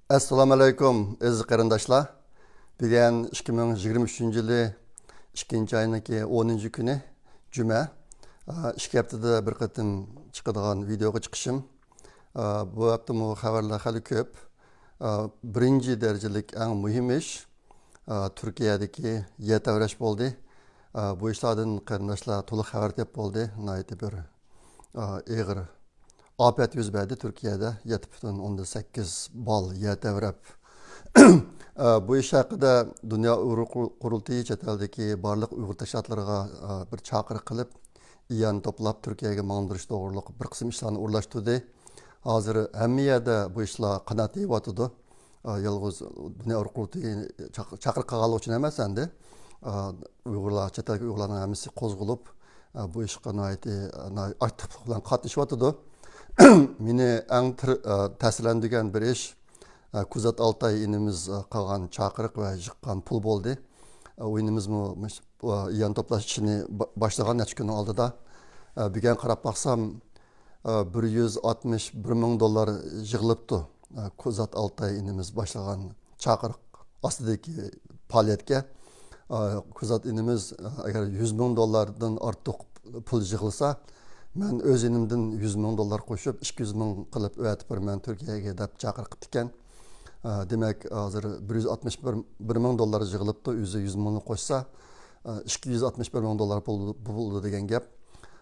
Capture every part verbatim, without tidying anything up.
ئەسسالامۇ ئەلەيكۇم، ئەزىز قېرىنداشلار. بۈگۈن ئىككى مىڭ يىگىرمە ئۈچىنچى يىلى ئىككىنچى ئاينىڭكى ئونىنچى كۈنى، جۈمە. ئىككى ھەپتىدە بىر قېتىم چىقىدىغان ۋىدېئوغا چىقىشىم. بۇ ھەپتىمۇ خەۋەرلەر خېلى كۆپ. بىرىنچى دەرىجىلىك ئەڭ مۇھىم ئىش، تۈركىيەدىكى يەر تەۋرەش بولدى. بۇ ئىشلاردىن قېرىنداشلار تولۇق خەۋەر تېپىپ بولدى. ناھايىتى بىر ئېغىر ئاپەت يۈز بەردى تۈركىيەدە. يەتتە پۈتۈن ئوندىن سەككىز بال يەر تەۋرەپ، بۇ ئىش ھەققىدە دۇنيا ئۇيغۇر قۇرۇلتىيى چەت ئەلدىكى بارلىق ئۇيغۇر تەشكىلاتلىرىغا بىر چاقىرىق قىلىپ، ئىئانە توپلاپ تۈركىيەگە ماڭدۇرۇش توغرۇلۇق بىر قىسىم ئىشلارنى ئورۇنلاشتۇردى. ھازىر ھەممە يەردە بۇ ئىشلار قانات يېيىۋاتىدۇ. يالغۇز دۇنيا ئۇيغۇر قۇرۇلتىيى چاق-، چاقىرىق قىلغانلىقى ئۈچۈن ئەمەس ئەمدى. ئۇيغۇرلار، چەت ئەلدىكى ئۇيغۇرلارنىڭ ھەممىسى قوزغىلىپ، بۇ ئىشقا ناھايىتى، ناھايىتى ئاكتىپ بىلەن قاتنىشىۋاتىدۇ. مېنى ئەڭ تىر-، تەسىرلەندۈرگەن بىر ئىش، كۇزات ئالتاي ئىنىمىز قىلغان چاقىرىق ۋە يىغقان پۇل بولدى. ئۇ ئىنىمىزمۇ مۇش-، ئىئانە توپلاش ئىشىنى با-، باشلىغان نەچچە كۈننىڭ ئالدىدا. بۈگۈن قاراپ باقسام، بىر يۈز ئاتمىش بىر مىڭ دوللار يىغىلىپتۇ. كۇزات ئالتاي ئىنىمىز باشلىغان چاقىرىق ئاستىدىكى پائالىيەتكە. كۇزات ئىنىمىز، ئەگەر يۈز مىڭ دوللاردىن ئارتۇق پۇل يىغىلسا، مەن ئۆز ئىنىمدىن يۈز مىڭ دوللار قوشۇپ، ئىككى يۈز مىڭ قىلىپ ئەۋەتىپ بېرىمەن تۈركىيەگە، دەپ چاقىرىق قىپتىكەن. دېمەك، ھازىر بىر يۈز ئاتمىش بىر مىڭ دوللار يىغىلىپتۇ، ئۆزى يۈز مىڭنى قوشسا، ئىككى يۈز ئاتمىش بىر مىڭ دوللار بولىدۇ، بولىدۇ دېگەن گەپ.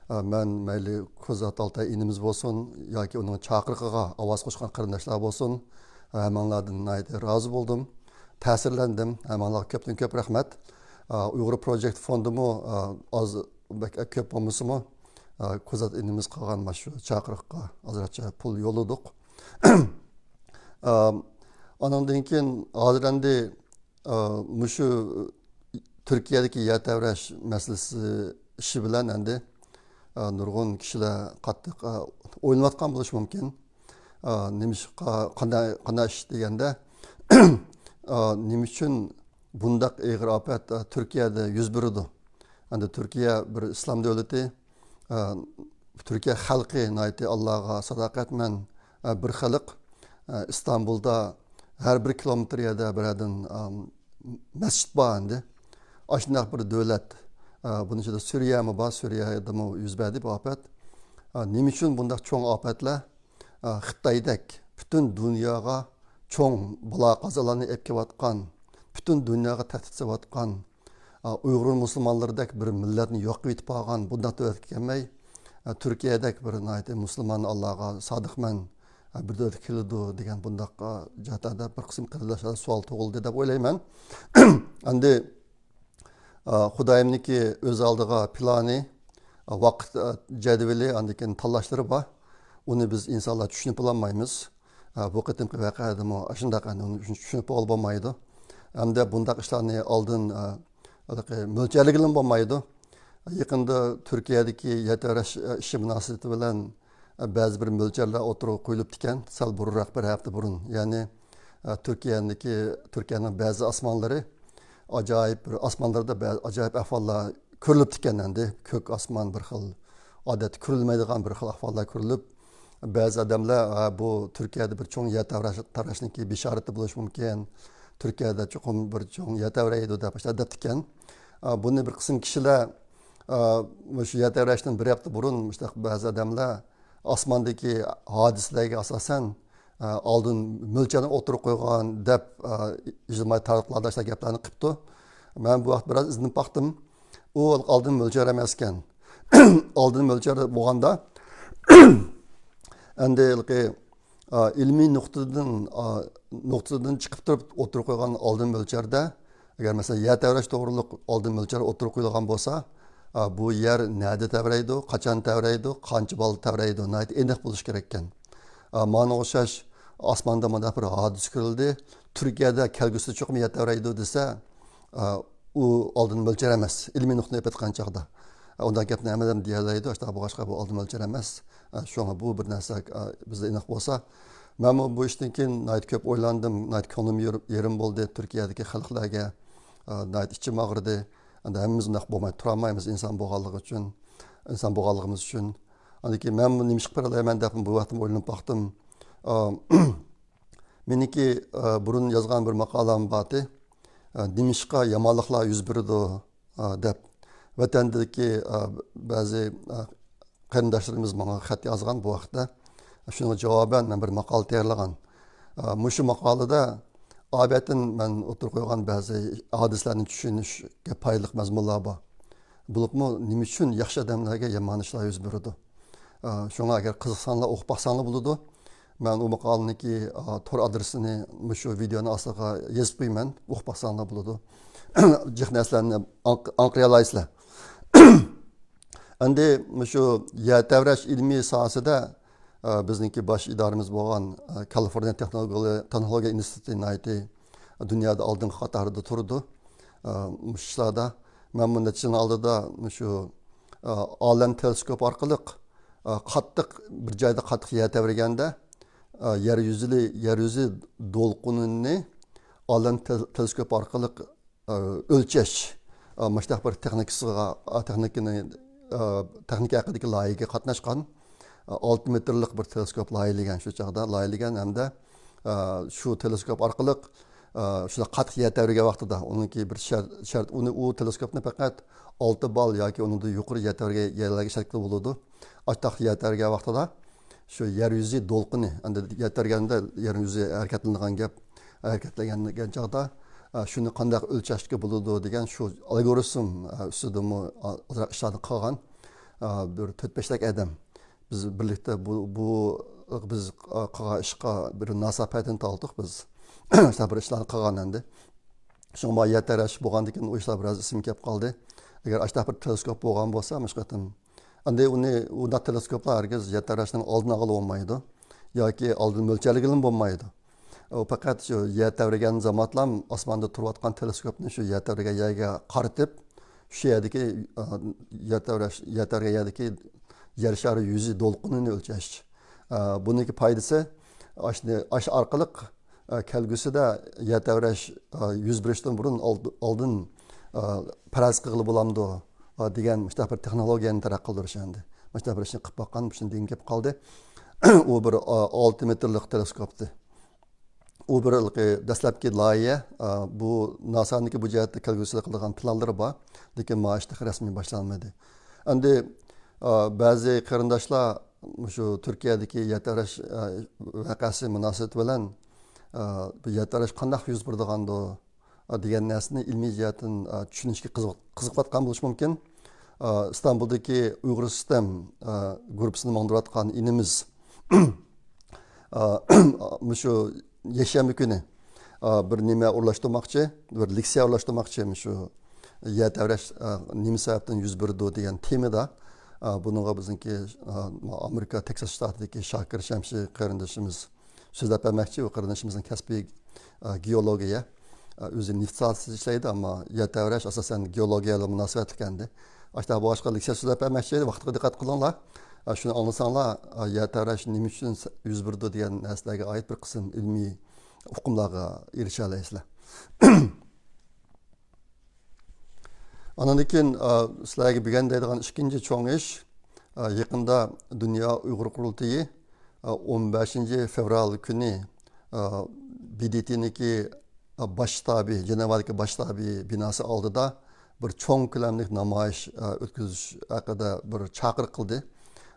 مەن مەيلى كۇزات ئالتاي ئىنىمىز بولسۇن ياكى ئۇنىڭ چاقىرىقىغا ئاۋاز قوشقان قېرىنداشلار بولسۇن، ھەممىڭلاردىن ناھايىتى رازى بولدۇم، تەسىرلەندىم. ھەممىڭلارغا كۆپتىن كۆپ رەھمەت. ئۇيغۇر پروجېكت فوندىمۇ ئاز، بەك كۆپ بولمىسىمۇ، كۇزات ئىنىمىز قىلغان مانا شۇ چاقىرىققا ئازراقچە پۇل يوللىدۇق. ئانىڭدىن كېيىن ھازىر ئەمدى ئا، مۇشۇ تۈركىيەدىكى يەر تەۋرەش مەسىلىسى ئىشى بىلەن ئەمدى، ئا، نۇرغۇن كىشىلەر قاتتىق، ئا، ئويلىنىۋاتقان بولۇشى مۇمكىن. ئا، نېمىشقا، قانداق، قانداق ئىش دېگەندە، ئا، نېمە ئۈچۈن بۇنداق ئېغىر ئاپەت، ئا، تۈركىيەدە يۈز بېرىدۇ؟ ئەمدى تۈركىيە بىر ئىسلام دۆلىتى، ئە، تۈركىيە خەلقى ناھايىتى ئاللاغا ساداقەتمەن، ئە، بىر خەلق. ئە، ئىستانبۇلدا ھەر بىر كىلومېتىر يەردە بىرەردىن، ئە، مەسچىت بار ئەمدى. ئاشۇنداق بىر دۆلەت. ئە، بۇنىڭ ئىچىدە سۈرىيەمۇ بار، سۈرىيەدىمۇ يۈز بەردى بۇ ئاپەت. ئە، نېمە ئۈچۈن بۇنداق چوڭ ئاپەتلەر، ئە، خىتايدەك پۈتۈن دۇنياغا چوڭ بالا قازالارنى ئېلىپ كېلىۋاتقان، پۈتۈن دۇنياغا تەھدىت سېلىۋاتقان، ئۇيغۇر مۇسۇلمانلىرىدەك بىر مىللەتنى يوق قىلىۋېتىپ قالغان بۇنداق دۆلەتكە كەلمەي، تۈركىيەدەك بىر ناھايىتى مۇسۇلمان، ئاللاغا سادىقمەن بىر دۆلەتكە كېلىدۇ دېگەن بۇنداق جەھەتلەردە بىر قىسىم قېرىنداشلاردا سوئال تۇغۇلدى دەپ ئويلايمەن. ئەمدى خۇدايىمنىڭكى ئۆز ئالدىغا پىلانى، ۋاقىت جەدۋىلى، ئاندىن كېيىن تاللاشلىرى بار. ئۇنى بىز ئىنسانلار چۈشىنىپ بولالمايمىز. بۇ قېتىمقى ۋەقەدىمۇ ئاشۇنداق، ئۇنى چۈشىنىپ بولغىلى بولمايدۇ. ھەمدە بۇنداق ئىشلارنى ئالدىن، ھېلىقى مۆلچەرلىگىلىمۇ بولمايدۇ. يېقىندا تۈركىيەدىكى يەر تەۋرەش ئىشى مۇناسىۋىتى بىلەن بەزى بىر مۆلچەرلەر ئوتتۇرىغا قويۇلۇپتىكەن، سەل بۇرۇنراق، بىر ھەپتە بۇرۇن. يەنى، تۈركىيەدىكى، تۈركىيەنىڭ بەزى ئاسمانلىرى ئاجايىپ بىر، ئاسمانلىرىدا بەزى ئاجايىپ ئەھۋاللار كۆرۈلۈپتىكەن ئەمدى. كۆك ئاسمان بىر خىل، ئادەتتە كۆرۈلمەيدىغان بىر خىل ئەھۋاللار كۆرۈلۈپ، بەزى ئادەملەر، ھە، بۇ تۈركىيەدە بىر چوڭ يەر تەۋرەش-، تەۋرەشنىڭكى بېشارىتى بولۇشى مۇمكىن، تۈركىيەدە چوقۇم بىر چوڭ يەر تەۋرەيدۇ دەپ ئاشۇنداق دەپتىكەن. ئا، بۇنى بىر قىسىم كىشىلەر، ئا، مۇشۇ يەر تەۋرەشتىن بىر ھەپتە بۇرۇن مۇشۇنداق بەزى ئادەملەر ئاسماندىكى ھادىسىلەرگە ئاساسەن، ئا، ئالدىن مۆلچەرنى ئوتتۇرىغا قويغان دەپ، ئا، ئىجتىمائىي تاراتقۇلاردا شۇنداق گەپلەرنى قىپتۇ. مەن بۇ ۋاقىت بىراز ئىزدىنىپ باقتىم. ئۇ ئالدىن مۆلچەر ئەمەسكەن. ئالدىن مۆلچەر بولغاندا، ئەمدى ھېلىقى، ئا، ئىلمىي نۇقتىدىن، ئا، نۇقتىدىن چىقىپ تۇرۇپ ئوتتۇرىغا قويغان ئالدىن مۆلچەردە، ئەگەر مەسىلەن، يەر تەۋرەش توغرۇلۇق ئالدىن مۆلچەر ئوتتۇرىغا قويۇلغان بولسا، ئا، بۇ يەر نەدە تەۋرەيدۇ، قاچان تەۋرەيدۇ، قانچە بالدا تەۋرەيدۇ، ناھايىتى ئېنىق بولۇشى كېرەككەن. ئا، مانا ئوخشاش ئاسماندا مۇنداق بىر ھادىسە كۆرۈلدى، تۈركىيەدە كەلگۈسىدە چوقۇم يەر تەۋرەيدۇ دېسە، ئا، ئۇ ئالدىن مۆلچەر ئەمەس، ئىلمىي نۇقتىدىن ئېلىپ ئېيتقان چاغدا. ئۇنداق گەپنى ھەممە ئادەم دېيەلەيدۇ، شۇنداق بولغاچقا بۇ ئالدىن مۆلچەر ئەمەس. شۇڭا بۇ بىر نەرسە بىزدە ئېنىق بولسا. مەنمۇ بۇ ئىشتىن كېيىن ناھايىتى كۆپ ئويلاندىم، ناھايىتى كۆڭلۈم يېرىم، يېرىم بولدى. تۈركىيەدىكى خەلقلەرگە ناھايىتى ئىچىم ئاغرىدى. ئەمدى ھەممىمىز بۇنداق بولماي تۇرالمايمىز ئىنسان بولغانلىقى ئۈچۈن، ئىنسان بولغانلىقىمىز ئۈچۈن. ئاندىن كېيىن مەنمۇ نېمە ئىش قىلىپ بېرەلەيمەن دەپ بۇ ۋاقتىمدا ئويلىنىپ باقتىم. مېنىڭكى، ئە، بۇرۇن يازغان بىر ماقالەم بارتى. ئە، نېمىشقا يامانلىقلار يۈز بېرىدۇ، ئە، دەپ. ۋەتەندىكى، ئە، بەزى، ئە، قېرىنداشلىرىمىز ماڭا خەت يازغان بۇ ھەقتە. شۇنىڭغا جاۋابەن مەن بىر ماقالە تەييارلىغان. ئە، مۇشۇ ماقالىدە ئادەتتىن مەن ئوتتۇرىغا قويغان بەزى ھادىسىلەرنى چۈشىنىشكە پايدىلىق مەزمۇنلار بار. بولۇپمۇ نېمە ئۈچۈن ياخشى ئادەملەرگە يامان ئىشلار يۈز بېرىدۇ؟ ئە، شۇڭا ئەگەر قىزىقساڭلار ئوقۇپ باقساڭلار بولىدۇ. مەن ئۇ ماقالىنىڭكى، ئا، تور ئادرېسىنى مۇشۇ ۋىدېئونىڭ ئاستىغا يېزىپ قويىمەن. ئوقۇپ باقساڭلار بولىدۇ. جىق نەرسىلەرنى ئاڭ-، ئاڭقىرىيالايسىلەر. ئەمدى مۇشۇ يەر تەۋرەش ئىلمىي ساھەسىدە، ئا، بىزنىڭكى باش ئىدارىمىز بولغان، ئا، كالىفورنىيە تېخنولوگىيە، تېخنولوگىيە ئىنستىتۇتى ناھايىتى دۇنيادا ئالدىنقى قاتاردا تۇرىدۇ، ئا، مۇشۇ ئىشلاردا. مەن بۇ نەچچە يىلنىڭ ئالدىدا مۇشۇ، ئا، ئالەم تېلېسكوپ ئارقىلىق، ئا، قاتتىق، بىر جايدا قاتتىق يەر تەۋرىگەندە، ئا، يەر يۈزى، يەر يۈزى دولقۇنىنى ئالەم تېل-، تېلېسكوپ ئارقىلىق، ئا، ئۆلچەش، ئا، مۇشۇنداق بىر تېخنىكىسىغا، ئا، تېخنىكىنى، ئا، تېخنىكا ھەققىدىكى لايىھەگە قاتناشقان. ئالتە مېتىرلىق بىر تېلېسكوپ لايىھەلىگەن شۇ چاغدا، لايىھەلىگەن ھەمدە، ئە، شۇ تېلېسكوپ ئارقىلىق، ئە، شۇنداق قاتتىق يەر تەۋرىگەن ۋاقتىدا ئۇنىڭكى بىر شەرت، شەرت، ئۇنى، ئۇ تېلېسكوپنى پەقەت ئالتە بال ياكى ئۇنىڭدىن يۇقىرى يەر تەۋرىگەن يەرلەرگە ئىشلەتكىلى بولىدۇ. ئاشتاق يەر تەۋرىگەن ۋاقتىدا شۇ يەر يۈزى دولقۇنى، ئەمدى يەر تەۋرىگەندە يەر يۈزى ھەرىكەتلىنىدىغان گەپ، ھەرىكەتلەنگەن چاغدا، ئە، شۇنى قانداق ئۆلچەشكە بولىدۇ دېگەن شۇ ئالگورىتم، ئە، ئۈستىدىمۇ، ئا، ئازراق ئىشلارنى قىلغان، ئا، بىر تۆت بەشتەك ئادەم. بىز بىرلىكتە بۇ، بۇ بىز قىلغان ئىشقا بىر ناسا پەتىنى تالدۇق بىز. شۇنداق بىر ئىشلارنى قىلغان ئەمدى. شۇڭا يەر تەۋرەش بولغاندىن كېيىن ئۇ ئىشلار بىراز ئېسىمگە كەپ قالدى. ئەگەر ئاشۇنداق بىر تېلېسكوپ بولغان بولسا، مۇشۇ قېتىم. ئەمدى ئۇنى، ئۇنداق تېلېسكوپلار ھەرگىز يەر تەۋرەشنىڭ ئالدىنى ئالغىلى بولمايدۇ. ياكى ئالدىن مۆلچەرلىگىلىمۇ بولمايدۇ. ئۇ پەقەت شۇ يەر تەۋرىگەن زامانلام ئاسماندا تۇرۇۋاتقان تېلېسكوپنى شۇ يەر تەۋرىگەن يەرگە قارىتىپ، شۇ يەردىكى، ئا، يەر تەۋرەش، يەر تەۋرىگەن يەردىكى يەر شارى يۈزى دولقۇنىنى ئۆلچەش. ئا، بۇنىڭكى پايدىسى، ئاشنى، ئاش ئارقىلىق، ئا، كەلگۈسىدە يەر تەۋرەش، ئا، يۈز بېرىشتىن بۇرۇن ئالد-، ئالدىن، ئا، پەرەز قىلغىلى بولامدۇ، ئا، دېگەن مۇشۇنداق بىر تېخنولوگىيەنى تەرەققىي قىلدۇرۇش ئەمدى. مۇشۇنداق بىر ئىشنى قىلىپ باققان، مۇشۇنى دېگۈم كېلىپ قالدى. ئۇ بىر، ئا، ئالتە مېتىرلىق تېلېسكوپتى. ئۇ بىر ھېلىقى دەسلەپكى لايىھە، ئا، بۇ ناسانىڭكى بۇ جەھەتتە كەلگۈسىدە قىلىدىغان پىلانلىرى بار، لېكىن مانا ئىش تېخى رەسمىي باشلانمىدى. ئەمدى، ئا، بەزى قېرىنداشلار مۇشۇ تۈركىيەدىكى يەر تەۋرەش، ئا، ۋەقەسى مۇناسىۋىتى بىلەن، ئا، بۇ يەر تەۋرەش قانداق يۈز بېرىدىغاندۇ، ئا، دېگەن نەرسىنى ئىلمىي جەھەتتىن، ئا، چۈشىنىشكە قىزىق-، قىزىقىۋاتقان بولۇشى مۇمكىن. ئا، ئىستانبۇلدىكى ئۇيغۇر سىستېم، ئا، گۇرۇپپىسىنى ماڭدۇرۇۋاتقان ئىنىمىز، ئا، مۇشۇ يەكشەنبە كۈنى، ئا، بىر نېمە ئورۇنلاشتۇرماقچى، بىر لېكسىيە ئورۇنلاشتۇرماقچى، مۇشۇ يەر تەۋرەش، ئا، نېمە سەۋەبتىن يۈز بېرىدۇ دېگەن تېمىدا. ئا، بۇنىڭغا بىزنىڭكى، ئا، ئامېرىكا تېكساس شتاتىدىكى شاكىر شەمشى قېرىندىشىمىز سۆزلەپ بەرمەكچى. ئۇ قېرىندىشىمىزنىڭ كەسپى، ئا، گېئولوگىيە. ئا، ئۆزى نېفىت ساھەسىدە ئىشلەيدۇ، ئەمما يەر تەۋرەش ئاساسەن گېئولوگىيە بىلەن مۇناسىۋەتلىك ئەمدى. ئاشۇنداق بولغاچقا لېكسىيە سۆزلەپ بەرمەكچى ئىدى. ۋاقتىغا دىققەت قىلىڭلار. ئا، شۇنى ئاڭلىساڭلار، ئا، يەر تەۋرەش نېمە ئۈچۈن يۈز بېرىدۇ دېگەن نەرسىلەرگە ئائىت بىر قىسىم ئىلمىي ئۇقۇملارغا ئېرىشەلەيسىلەر. ئاندىن كېيىن، ئا، سىلەرگە بۈگۈن دەيدىغان ئىككىنچى چوڭ ئىش، ئا، يېقىندا دۇنيا ئۇيغۇر قۇرۇلتىيى، ئا، ئون بەشىنچى فېۋرال كۈنى، ئا، بى دى تىنىڭكى، ئا، باش شتابى، جېنېۋادىكى باش شتابى بىناسى ئالدىدا بىر چوڭ كۆلەملىك نامايىش، ئا، ئۆتكۈزۈش ھەققىدە بىر چاقىرىق قىلدى.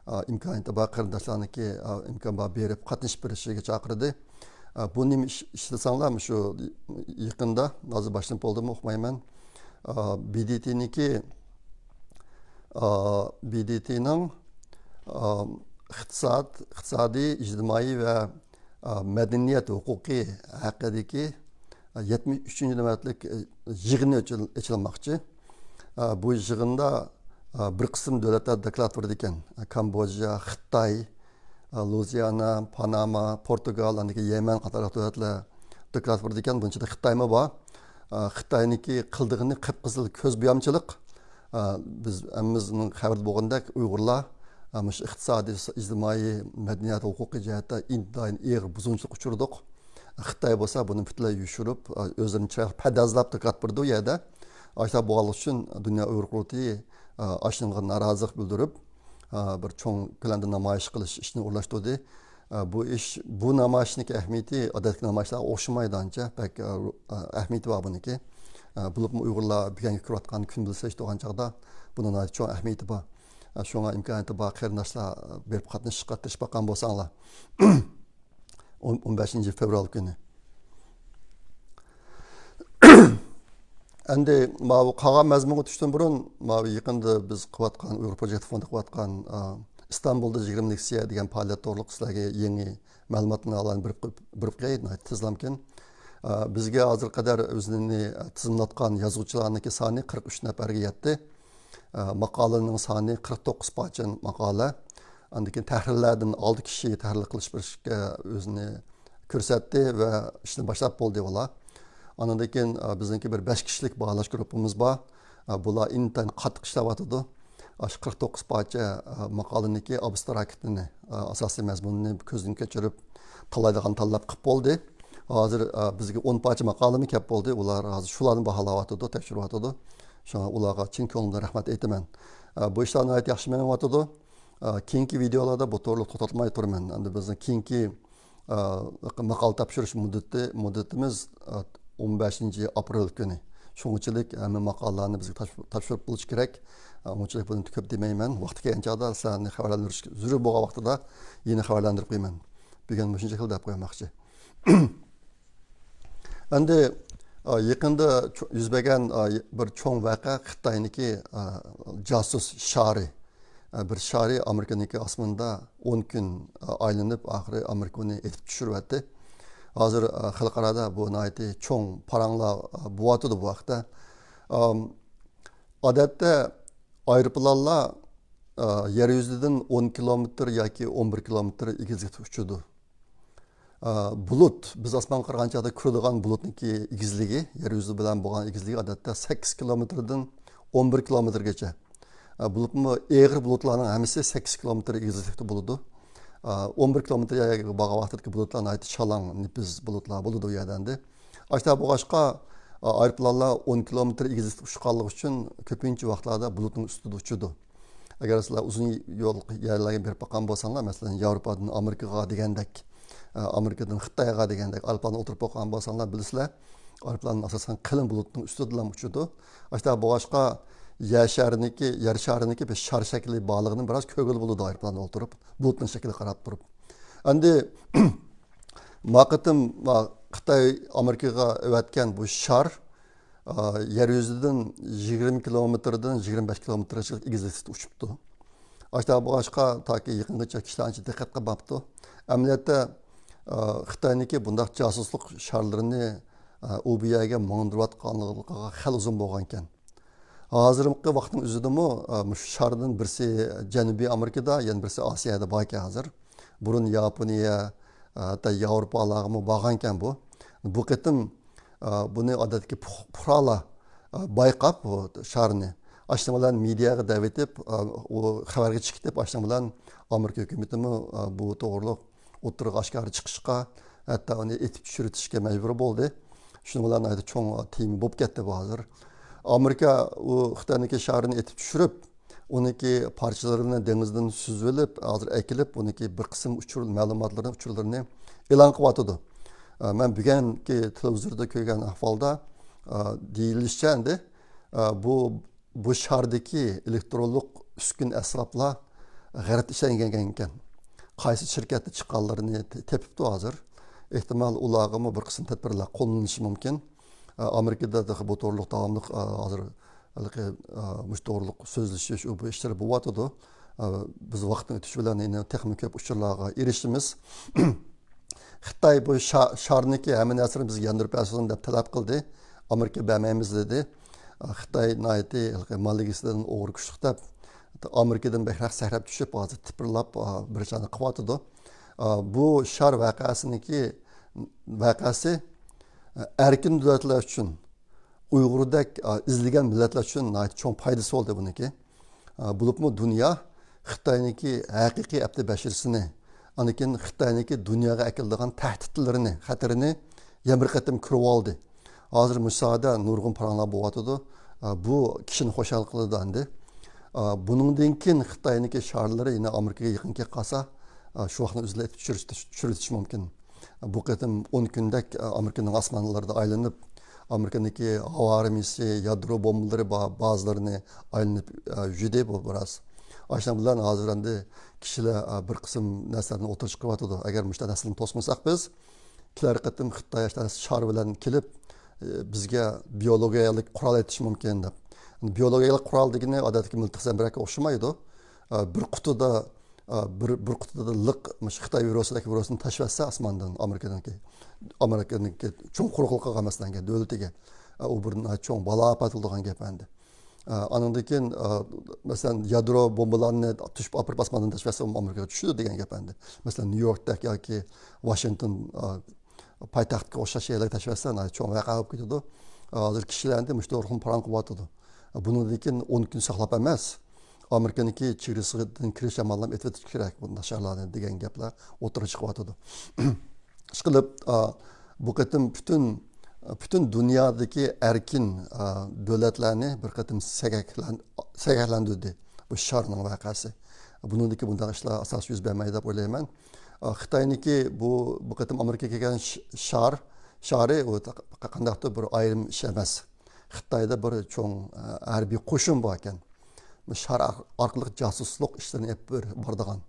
ئا، ئىمكانىيىتى بار قېرىنداشلارنىڭكى، ئا، ئىمكان بار بېرىپ قاتنىشىپ بېرىشىگە چاقىردى. ئا، بۇ نېمە ئىش، ئىش دېسەڭلار، شۇ يېقىندا، ھازىر باشلىنىپ بولدىمۇ ئۇقمايمەن. ئا، بى دى تىنىڭكى، ئا، بى دى تىنىڭ، ئا، ئىقتىساد، ئىقتىسادىي، ئىجتىمائىي ۋە، ئا، مەدەنىيەت ھوقۇقى ھەققىدىكى، ئا، يەتمىش ئۈچىنچى نۆۋەتلىك، ئا، يىغىنى ئېچىل-، ئېچىلماقچى. ئا، بۇ يىغىندا، ئا، بىر قىسىم دۆلەتلەر دوكلات بېرىدىكەن. كامبودژا، خىتاي، ئا، لۇزىيانا، پاناما، پورتۇگال، ئاندىن كېيىن يەمەن قاتارلىق دۆلەتلەر دوكلات بېرىدىكەن. بۇنىڭ ئىچىدە خىتايمۇ بار. ئا، خىتاينىڭكى قىلدىغىنى قىپقىزىل كۆز بويامچىلىق. ئا، بىز ھەممىمىزنىڭ خەۋىرىدە بولغىنىدەك ئۇيغۇرلار، ئا، مۇشۇ ئىقتىسادىي، ئىجتىمائىي، مەدەنىيەت، ھوقۇقىي جەھەتتە ئىنتايىن ئېغىر بۇزغۇنچىلىققا ئۇچرىدۇق. خىتاي بولسا بۇنى پۈتۈنلەي يوشۇرۇپ، ئا، ئۆزلىرىنى چىرايلىق پەردازلاپ دوكلات بېرىدۇ ئۇ يەردە. ئاشۇنداق بولغانلىقى ئۈچۈن دۇنيا ئۇيغۇر قۇرۇلتىيى، ئا، ئاشۇنىڭغا نارازىلىق بىلدۈرۈپ، ئا، بىر چوڭ كۆلەمدە نامايىش قىلىش ئىشىنى ئورۇنلاشتۇردى. ئە، بۇ ئىش، بۇ نامايىشنىڭكى ئەھمىيىتى ئادەتتىكى نامايىشلارغا ئوخشىمايدۇ ئانچە. بەك، ئە، ئە، ئەھمىيىتى بار بۇنىڭكى. ئە، بولۇپمۇ ئۇيغۇرلار بۈگۈنگە كۆرۈۋاتقان كۈن بىلسە تۇرغان چاغدا بۇنىڭ ناھايىتى چوڭ ئەھمىيىتى بار. ئە، شۇڭا ئىمكانىيىتى بار قېرىنداشلار بېرىپ قاتنىشىشقا تىرىشىپ باققان بولساڭلار. ئون، ئون بەشىنچى فېۋرال كۈنى. ئەمدى ماۋۇ قالغان مەزمۇنغا ئۆتۈشتىن بۇرۇن، ماۋۇ يېقىندا بىز قىلىۋاتقان، ئۇيغۇر پروجېكت فوندى قىلىۋاتقان، ئا، ئىستانبۇلدا يىگىرمە لېكسىيە دېگەن پائالىيەت توغرۇلۇق سىلەرگە يېڭى مەلۇماتنى ئالان بېرىپ، بېرىپ قوياي، ناھايىتى تېزلامكىن. ئا، بىزگە ھازىرغا قەدەر ئۆزىنى تىزىملاتقان يازغۇچىلارنىڭكى سانى قىرىق ئۈچ نەپەرگە يەتتى. ئا، ماقالىنىڭ سانى قىرىق توققۇز پارچە ماقالە. ئاندىن كېيىن تەھرىرلەردىن ئالتە كىشى تەھرىر قىلىش بىر ئىشكە ئۆزىنى كۆرسەتتى ۋە ئىشنى باشلاپ بولدى ئۇلار. ئاندىن كېيىن، ئا، بىزنىڭكى بىر بەش كىشىلىك باھالاش گۇرۇپپىمىز بار. ئا، بۇلار ئىنتايىن قاتتىق ئىشلەۋاتىدۇ. ئاشۇ قىرىق توققۇز پارچە، ئا، ماقالىنىڭكى ئابستراكتىنى، ئا، ئاساسىي مەزمۇنىنى كۆزدىن كەچۈرۈپ، تاللايدىغان تاللاپ قىلىپ بولدى. ھازىر، ئا، بىزگە ئون پارچە ماقالىمۇ كەپ بولدى. ئۇلار ھازىر شۇلارنى باھالاۋاتىدۇ، تەكشۈرۈۋاتىدۇ. شۇڭا ئۇلارغا چىن كۆڭلۈمدىن رەھمەت ئېيتىمەن. ئا، بۇ ئىشلار ناھايىتى ياخشى مېڭىۋاتىدۇ. ئا، كېيىنكى ۋىدېئولاردا بۇ توغرۇلۇق توختالماي تۇرىمەن. ئەمدى بىزنىڭ كېيىنكى، ئا، ماقالە تاپشۇرۇش مۇددىتى، مۇددىتىمىز، ئا، ئون بەشىنچى ئاپرېل كۈنى. شۇڭىچىلىك ھەممە ماقالىلەرنى بىزگە تاپشۇ-، تاپشۇرۇپ بولۇشى كېرەك. ئا، ئۇنچىلىك بۇنى كۆپ دېمەيمەن. ۋاقتى كەلگەن چاغدا سىلەرنى خەۋەرلەندۈرۈش زۆرۈر بولغان ۋاقتىدا يەنە خەۋەرلەندۈرۈپ قويىمەن. بۈگۈن مۇشۇنچە خىل دەپ قويماقچى. ئەمدى، ئا، يېقىندا چو-، يۈز بەرگەن، ئا، بىر چوڭ ۋەقە خىتاينىڭكى، ئا، جاسۇس شارى. ئا، بىر شارى ئامېرىكىنىڭكى ئاسمىنىدا ئون كۈن، ئا، ئايلىنىپ، ئاخىرى ئامېرىكا ئۇنى ئېتىپ چۈشۈرۈۋەتتى. ھازىر، ئا، خەلقئارادا بۇ ناھايىتى چوڭ پاراڭلار، ئا، بولۇۋاتىدۇ بۇ ھەقتە. ئام، ئادەتتە ئايروپىلانلار، ئا، يەر يۈزىدىن ئون كىلومېتىر ياكى ئون بىر كىلومېتىر ئېگىزلىكتە ئۇچىدۇ. ئا، بۇلۇت، بىز ئاسمانغا قارىغان چاغدا كۆرىدىغان بۇلۇتنىڭكى ئېگىزلىكى، يەر يۈزى بىلەن بولغان ئېگىزلىكى ئادەتتە سەككىز كىلومېتىردىن ئون بىر كىلومېتىرگىچە. ئا، بولۇپمۇ ئېغىر بۇلۇتلارنىڭ ھەممىسى سەككىز كىلومېتىر ئېگىزلىكتە بولىدۇ. ئا، ئون بىر كىلومېتىر يەرگە بارغان ۋاقتىدىكى بۇلۇتلار ناھايىتى شالاڭ، نېپىز بۇلۇتلار بولىدۇ ئۇ يەردە ئەمدى. ئاشۇنداق بولغاچقا، ئا، ئايروپىلانلار ئون كىلومېتىر ئېگىزلىكتە ئۇچقانلىقى ئۈچۈن كۆپىنچە ۋاقىتلاردا بۇلۇتنىڭ ئۈستىدە ئۇچىدۇ. ئەگەر سىلەر ئۇزۇن يول يەرلەرگە بېرىپ باققان بولساڭلار، مەسىلەن، ياۋروپادىن ئامېرىكىغا دېگەندەك، ئە، ئامېرىكىدىن خىتايغا دېگەندەك ئايروپىلاندا ئولتۇرۇپ باققان بولساڭلار بىلىسىلەر، ئايروپىلان ئاساسەن قېلىن بۇلۇتنىڭ ئۈستىدىلا ئۇچىدۇ. ئاشۇنداق بولغاچقا، يەر شارىنىڭكى، يەر شارىنىڭكى بىر شار شەكلى بارلىقىنى بىراز كۆرگىلى بولىدۇ ئايروپىلاندا ئولتۇرۇپ، بۇلۇتنىڭ شەكلىگە قاراپ تۇرۇپ. ئەمدى ما قېتىم، ما، خىتاي ئامېرىكىغا ئەۋەتكەن بۇ شار، ئا، يەر يۈزىدىن يىگىرمە كىلومېتىردىن يىگىرمە بەش كىلومېتىرغىچە ئېگىزلىكتە ئۇچۇپتۇ. ئاشۇنداق بولغاچقا، تاكى يېقىنغىچە كىشىلەر ئانچە دىققەت قىلماپتۇ. ئەمەلىيەتتە، ئا، خىتاينىڭكى بۇنداق جاسۇسلۇق شارلىرىنى، ئا، ئۇ بۇ يەرگە ماڭدۇرۇۋاتقانلىقىغا خېلى ئۇزۇن بولغانىكەن. ھازىرقى ۋاقىتنىڭ ئۆزىدىمۇ، ئا، مۇشۇ شاردىن بىرسى جەنۇبىي ئامېرىكىدا، يەنە بىرسى ئاسىيادا باركەن ھازىر. بۇرۇن ياپونىيە، ئا، ھەتتا ياۋروپالارغىمۇ بارغانكەن بۇ. بۇ قېتىم، ئا، بۇنى ئادەتتىكى پۇق-، پۇقرالار، ئا، بايقاپ بۇ شارنى، ئاشۇنىڭ بىلەن مېدىياغا دەۋېتىپ، ئا، ئۇ خەۋەرگە چىقىتىپ، ئاشۇنىڭ بىلەن ئامېرىكا ھۆكۈمىتىمۇ، ئا، بۇ توغرۇلۇق ئوتتۇرىغا ئاشكارا چىقىشقا، ھەتتا ئۇنى ئېتىپ چۈشۈرۈۋېتىشكە مەجبۇر بولدى. شۇنىڭ بىلەن ناھايىتى چوڭ تېما بولۇپ كەتتى بۇ ھازىر. ئامېرىكا ئۇ خىتاينىڭكى شارىنى ئېتىپ چۈشۈرۈپ، ئۇنىڭكى پارچىلىرىنى دېڭىزدىن سۈزۈۋېلىپ، ھازىر ئەكېلىپ، ئۇنىڭكى بىر قىسىم ئۇچۇر مەلۇماتلىرىنى، ئۇچۇرلىرىنى ئېلان قىلىۋاتىدۇ. ئە، مەن بۈگۈنكى تېلېۋىزوردا كۆرگەن ئەھۋالدا، ئە، دېيىلىشىچە ئەمدى، ئە، بۇ بۇ شاردىكى ئېلېكترونلۇق ئۈسكۈنە ئەسۋابلار غەربتە ئىشلەنگەن ئىكەن. قايسى شىركەتتە چىققانلىرىنى تېپىپتۇ ھازىر. ئېھتىمال ئۇلارغىمۇ بىر قىسىم تەدبىرلەر قوللىنىشى مۇمكىن. ئامېرىكىدا تېخى بۇ توغرۇلۇق داۋاملىق، ھازىر ھېلىقى، مۇشۇ توغرۇلۇق سۆزلىشىش، ئۇ بۇ ئىشلار بولۇۋاتىدۇ. بىز ۋاقىتنىڭ ئۆتۈشى بىلەن يەنە تېخىمۇ كۆپ ئۇچۇرلارغا ئېرىشىمىز. خىتاي بۇ شا-، شارنىكى ھەممە نەرسىنى بىزگە ياندۇرۇپ بەرسۇن دەپ تەلەپ قىلدى. ئامېرىكا بەرمەيمىز دېدى. خىتاي ناھايىتى ھېلىقى مالىگىسىدىن ئوغرى كۈچلۈك دەپ، ئامېرىكىدىن بەكرەك سەكرەپ چۈشۈپ، ھازىر تىپىرلاپ، بىر جاينى قىلىۋاتىدۇ. بۇ شار ۋەقەسىنىڭكى، ۋەقەسى ئەركىن دۆلەتلەر ئۈچۈن، ئۇيغۇردەك ئىزلىگەن مىللەتلەر ئۈچۈن ناھايىتى چوڭ پايدىسى بولدى بۇنىڭكى. بولۇپمۇ دۇنيا خىتاينىڭكى ھەقىقىي ئەپتى بەشىرىسىنى، ئاندىن كېيىن خىتاينىڭكى دۇنياغا ئەكېلىدىغان تەھدىتلىرىنى، خەتىرىنى يەنە بىر قېتىم كۆرۈۋالدى. ھازىر مۇشۇ ساھەدە نۇرغۇن پاراڭلار بولۇۋاتىدۇ. بۇ كىشىنى خۇشال قىلىدۇ ئەمدى. بۇنىڭدىن كېيىن خىتاينىڭكى شارلىرى يەنە ئامېرىكىغا يېقىن كېلىپ قالسا، ئا، شۇ ۋاقىتنىڭ ئۆزىدە ئېتىپ چۈشۈرۈش-، چۈشۈرۈۋېتىش مۇمكىن. بۇ قېتىم ئون كۈندەك، ئا، ئامېرىكىنىڭ ئاسمانلىرىدا ئايلىنىپ، ئامېرىكىنىڭكى ھاۋا ئارمىيىسى، يادرو بومبىلىرى بار بازىلىرىنى ئايلىنىپ، ئا، يۈردى بۇ بىراز. ئاشۇنىڭ بىلەن ھازىر ئەمدى كىشىلەر، ئا، بىر قىسىم نەرسىلەرنى ئوتتۇرىغا چىقىرىۋاتىدۇ. ئەگەر مۇشۇنداق نەرسىلەرنى توسمىساق بىز، كېلەر قېتىم خىتاي ئاشۇنداق شار بىلەن كېلىپ، ئا، بىزگە بىيولوگىيەلىك قورال ئېتىشى مۇمكىن دەپ. بىيولوگىيەلىك قورال دېگىنى ئادەتتىكى مىلتىق زەمبىرەككە ئوخشىمايدۇ. ئا، بىر قۇتىدا ئا، بىر، بىر قۇتىدا لىق مۇشۇ خىتاي ۋىرۇسىدەك ۋىرۇسنى تاشلىۋەتسە ئاسماندىن ئامېرىكىنىڭكى، ئامېرىكىنىڭكى چوڭ قۇرۇقلۇقىغا، مەسىلەن، دۆلىتىگە، ئا، ئۇ بىر ناھايىتى چوڭ بالا ئاپەت بولىدىغان گەپ ئەمدى. ئا، ئانىڭدىن كېيىن، ئا، مەسىلەن، يادرو بومبىلارنى تۇتۇپ ئاپىرىپ ئاسماندىن تاشلىۋەتسە ئۇ ئامېرىكىغا چۈشىدۇ دېگەن گەپ ئەمدى. مەسىلەن، نيۇ يوركتەك ياكى ۋاشىنگتون، ئا، پايتەختكە ئوخشاش يەرلەرگە تاشلىۋەتسە ناھايىتى چوڭ ۋەقە بولۇپ كېتىدۇ. ھازىر كىشىلەر ئەمدى مۇشۇ توغرىلىق پاراڭ قىلىۋاتىدۇ. بۇنىڭدىن كېيىن ئون كۈن ساقلاپ ئەمەس، ئامېرىكىنىڭكى چېگرىسىدىن كىرىش ئاماللىرىنى ئېتىۋېتىش كېرەك، بۇنداق شارلارنى دېگەن گەپلەر ئوتتۇرىغا چىقىۋاتىدۇ. ئىشقىلىپ، ئا، بۇ قېتىم پۈتۈن، پۈتۈن دۇنيادىكى ئەركىن، ئا، دۆلەتلەرنى بىر قېتىم سەگەكلەن-، سەگەكلەندۈردى بۇ شارنىڭ ۋەقەسى. بۇنىڭدىن كېيىن بۇنداق ئىشلار ئاساسەن يۈز بەرمەيدۇ دەپ ئويلايمەن. ئا، خىتاينىڭكى بۇ، بۇ قېتىم ئامېرىكىغا كەلگەن ش-، شار، شارى ئۇ قانداقتۇر بىر ئايرىم ئىش ئەمەس. خىتايدا بىر چوڭ، ئە، ھەربىي قوشۇن بار ئىكەن. شار ئار-، ئارقىلىق جاسۇسلۇق ئىشلىرىنى ئېلىپ بېرىپ بارىدىغان.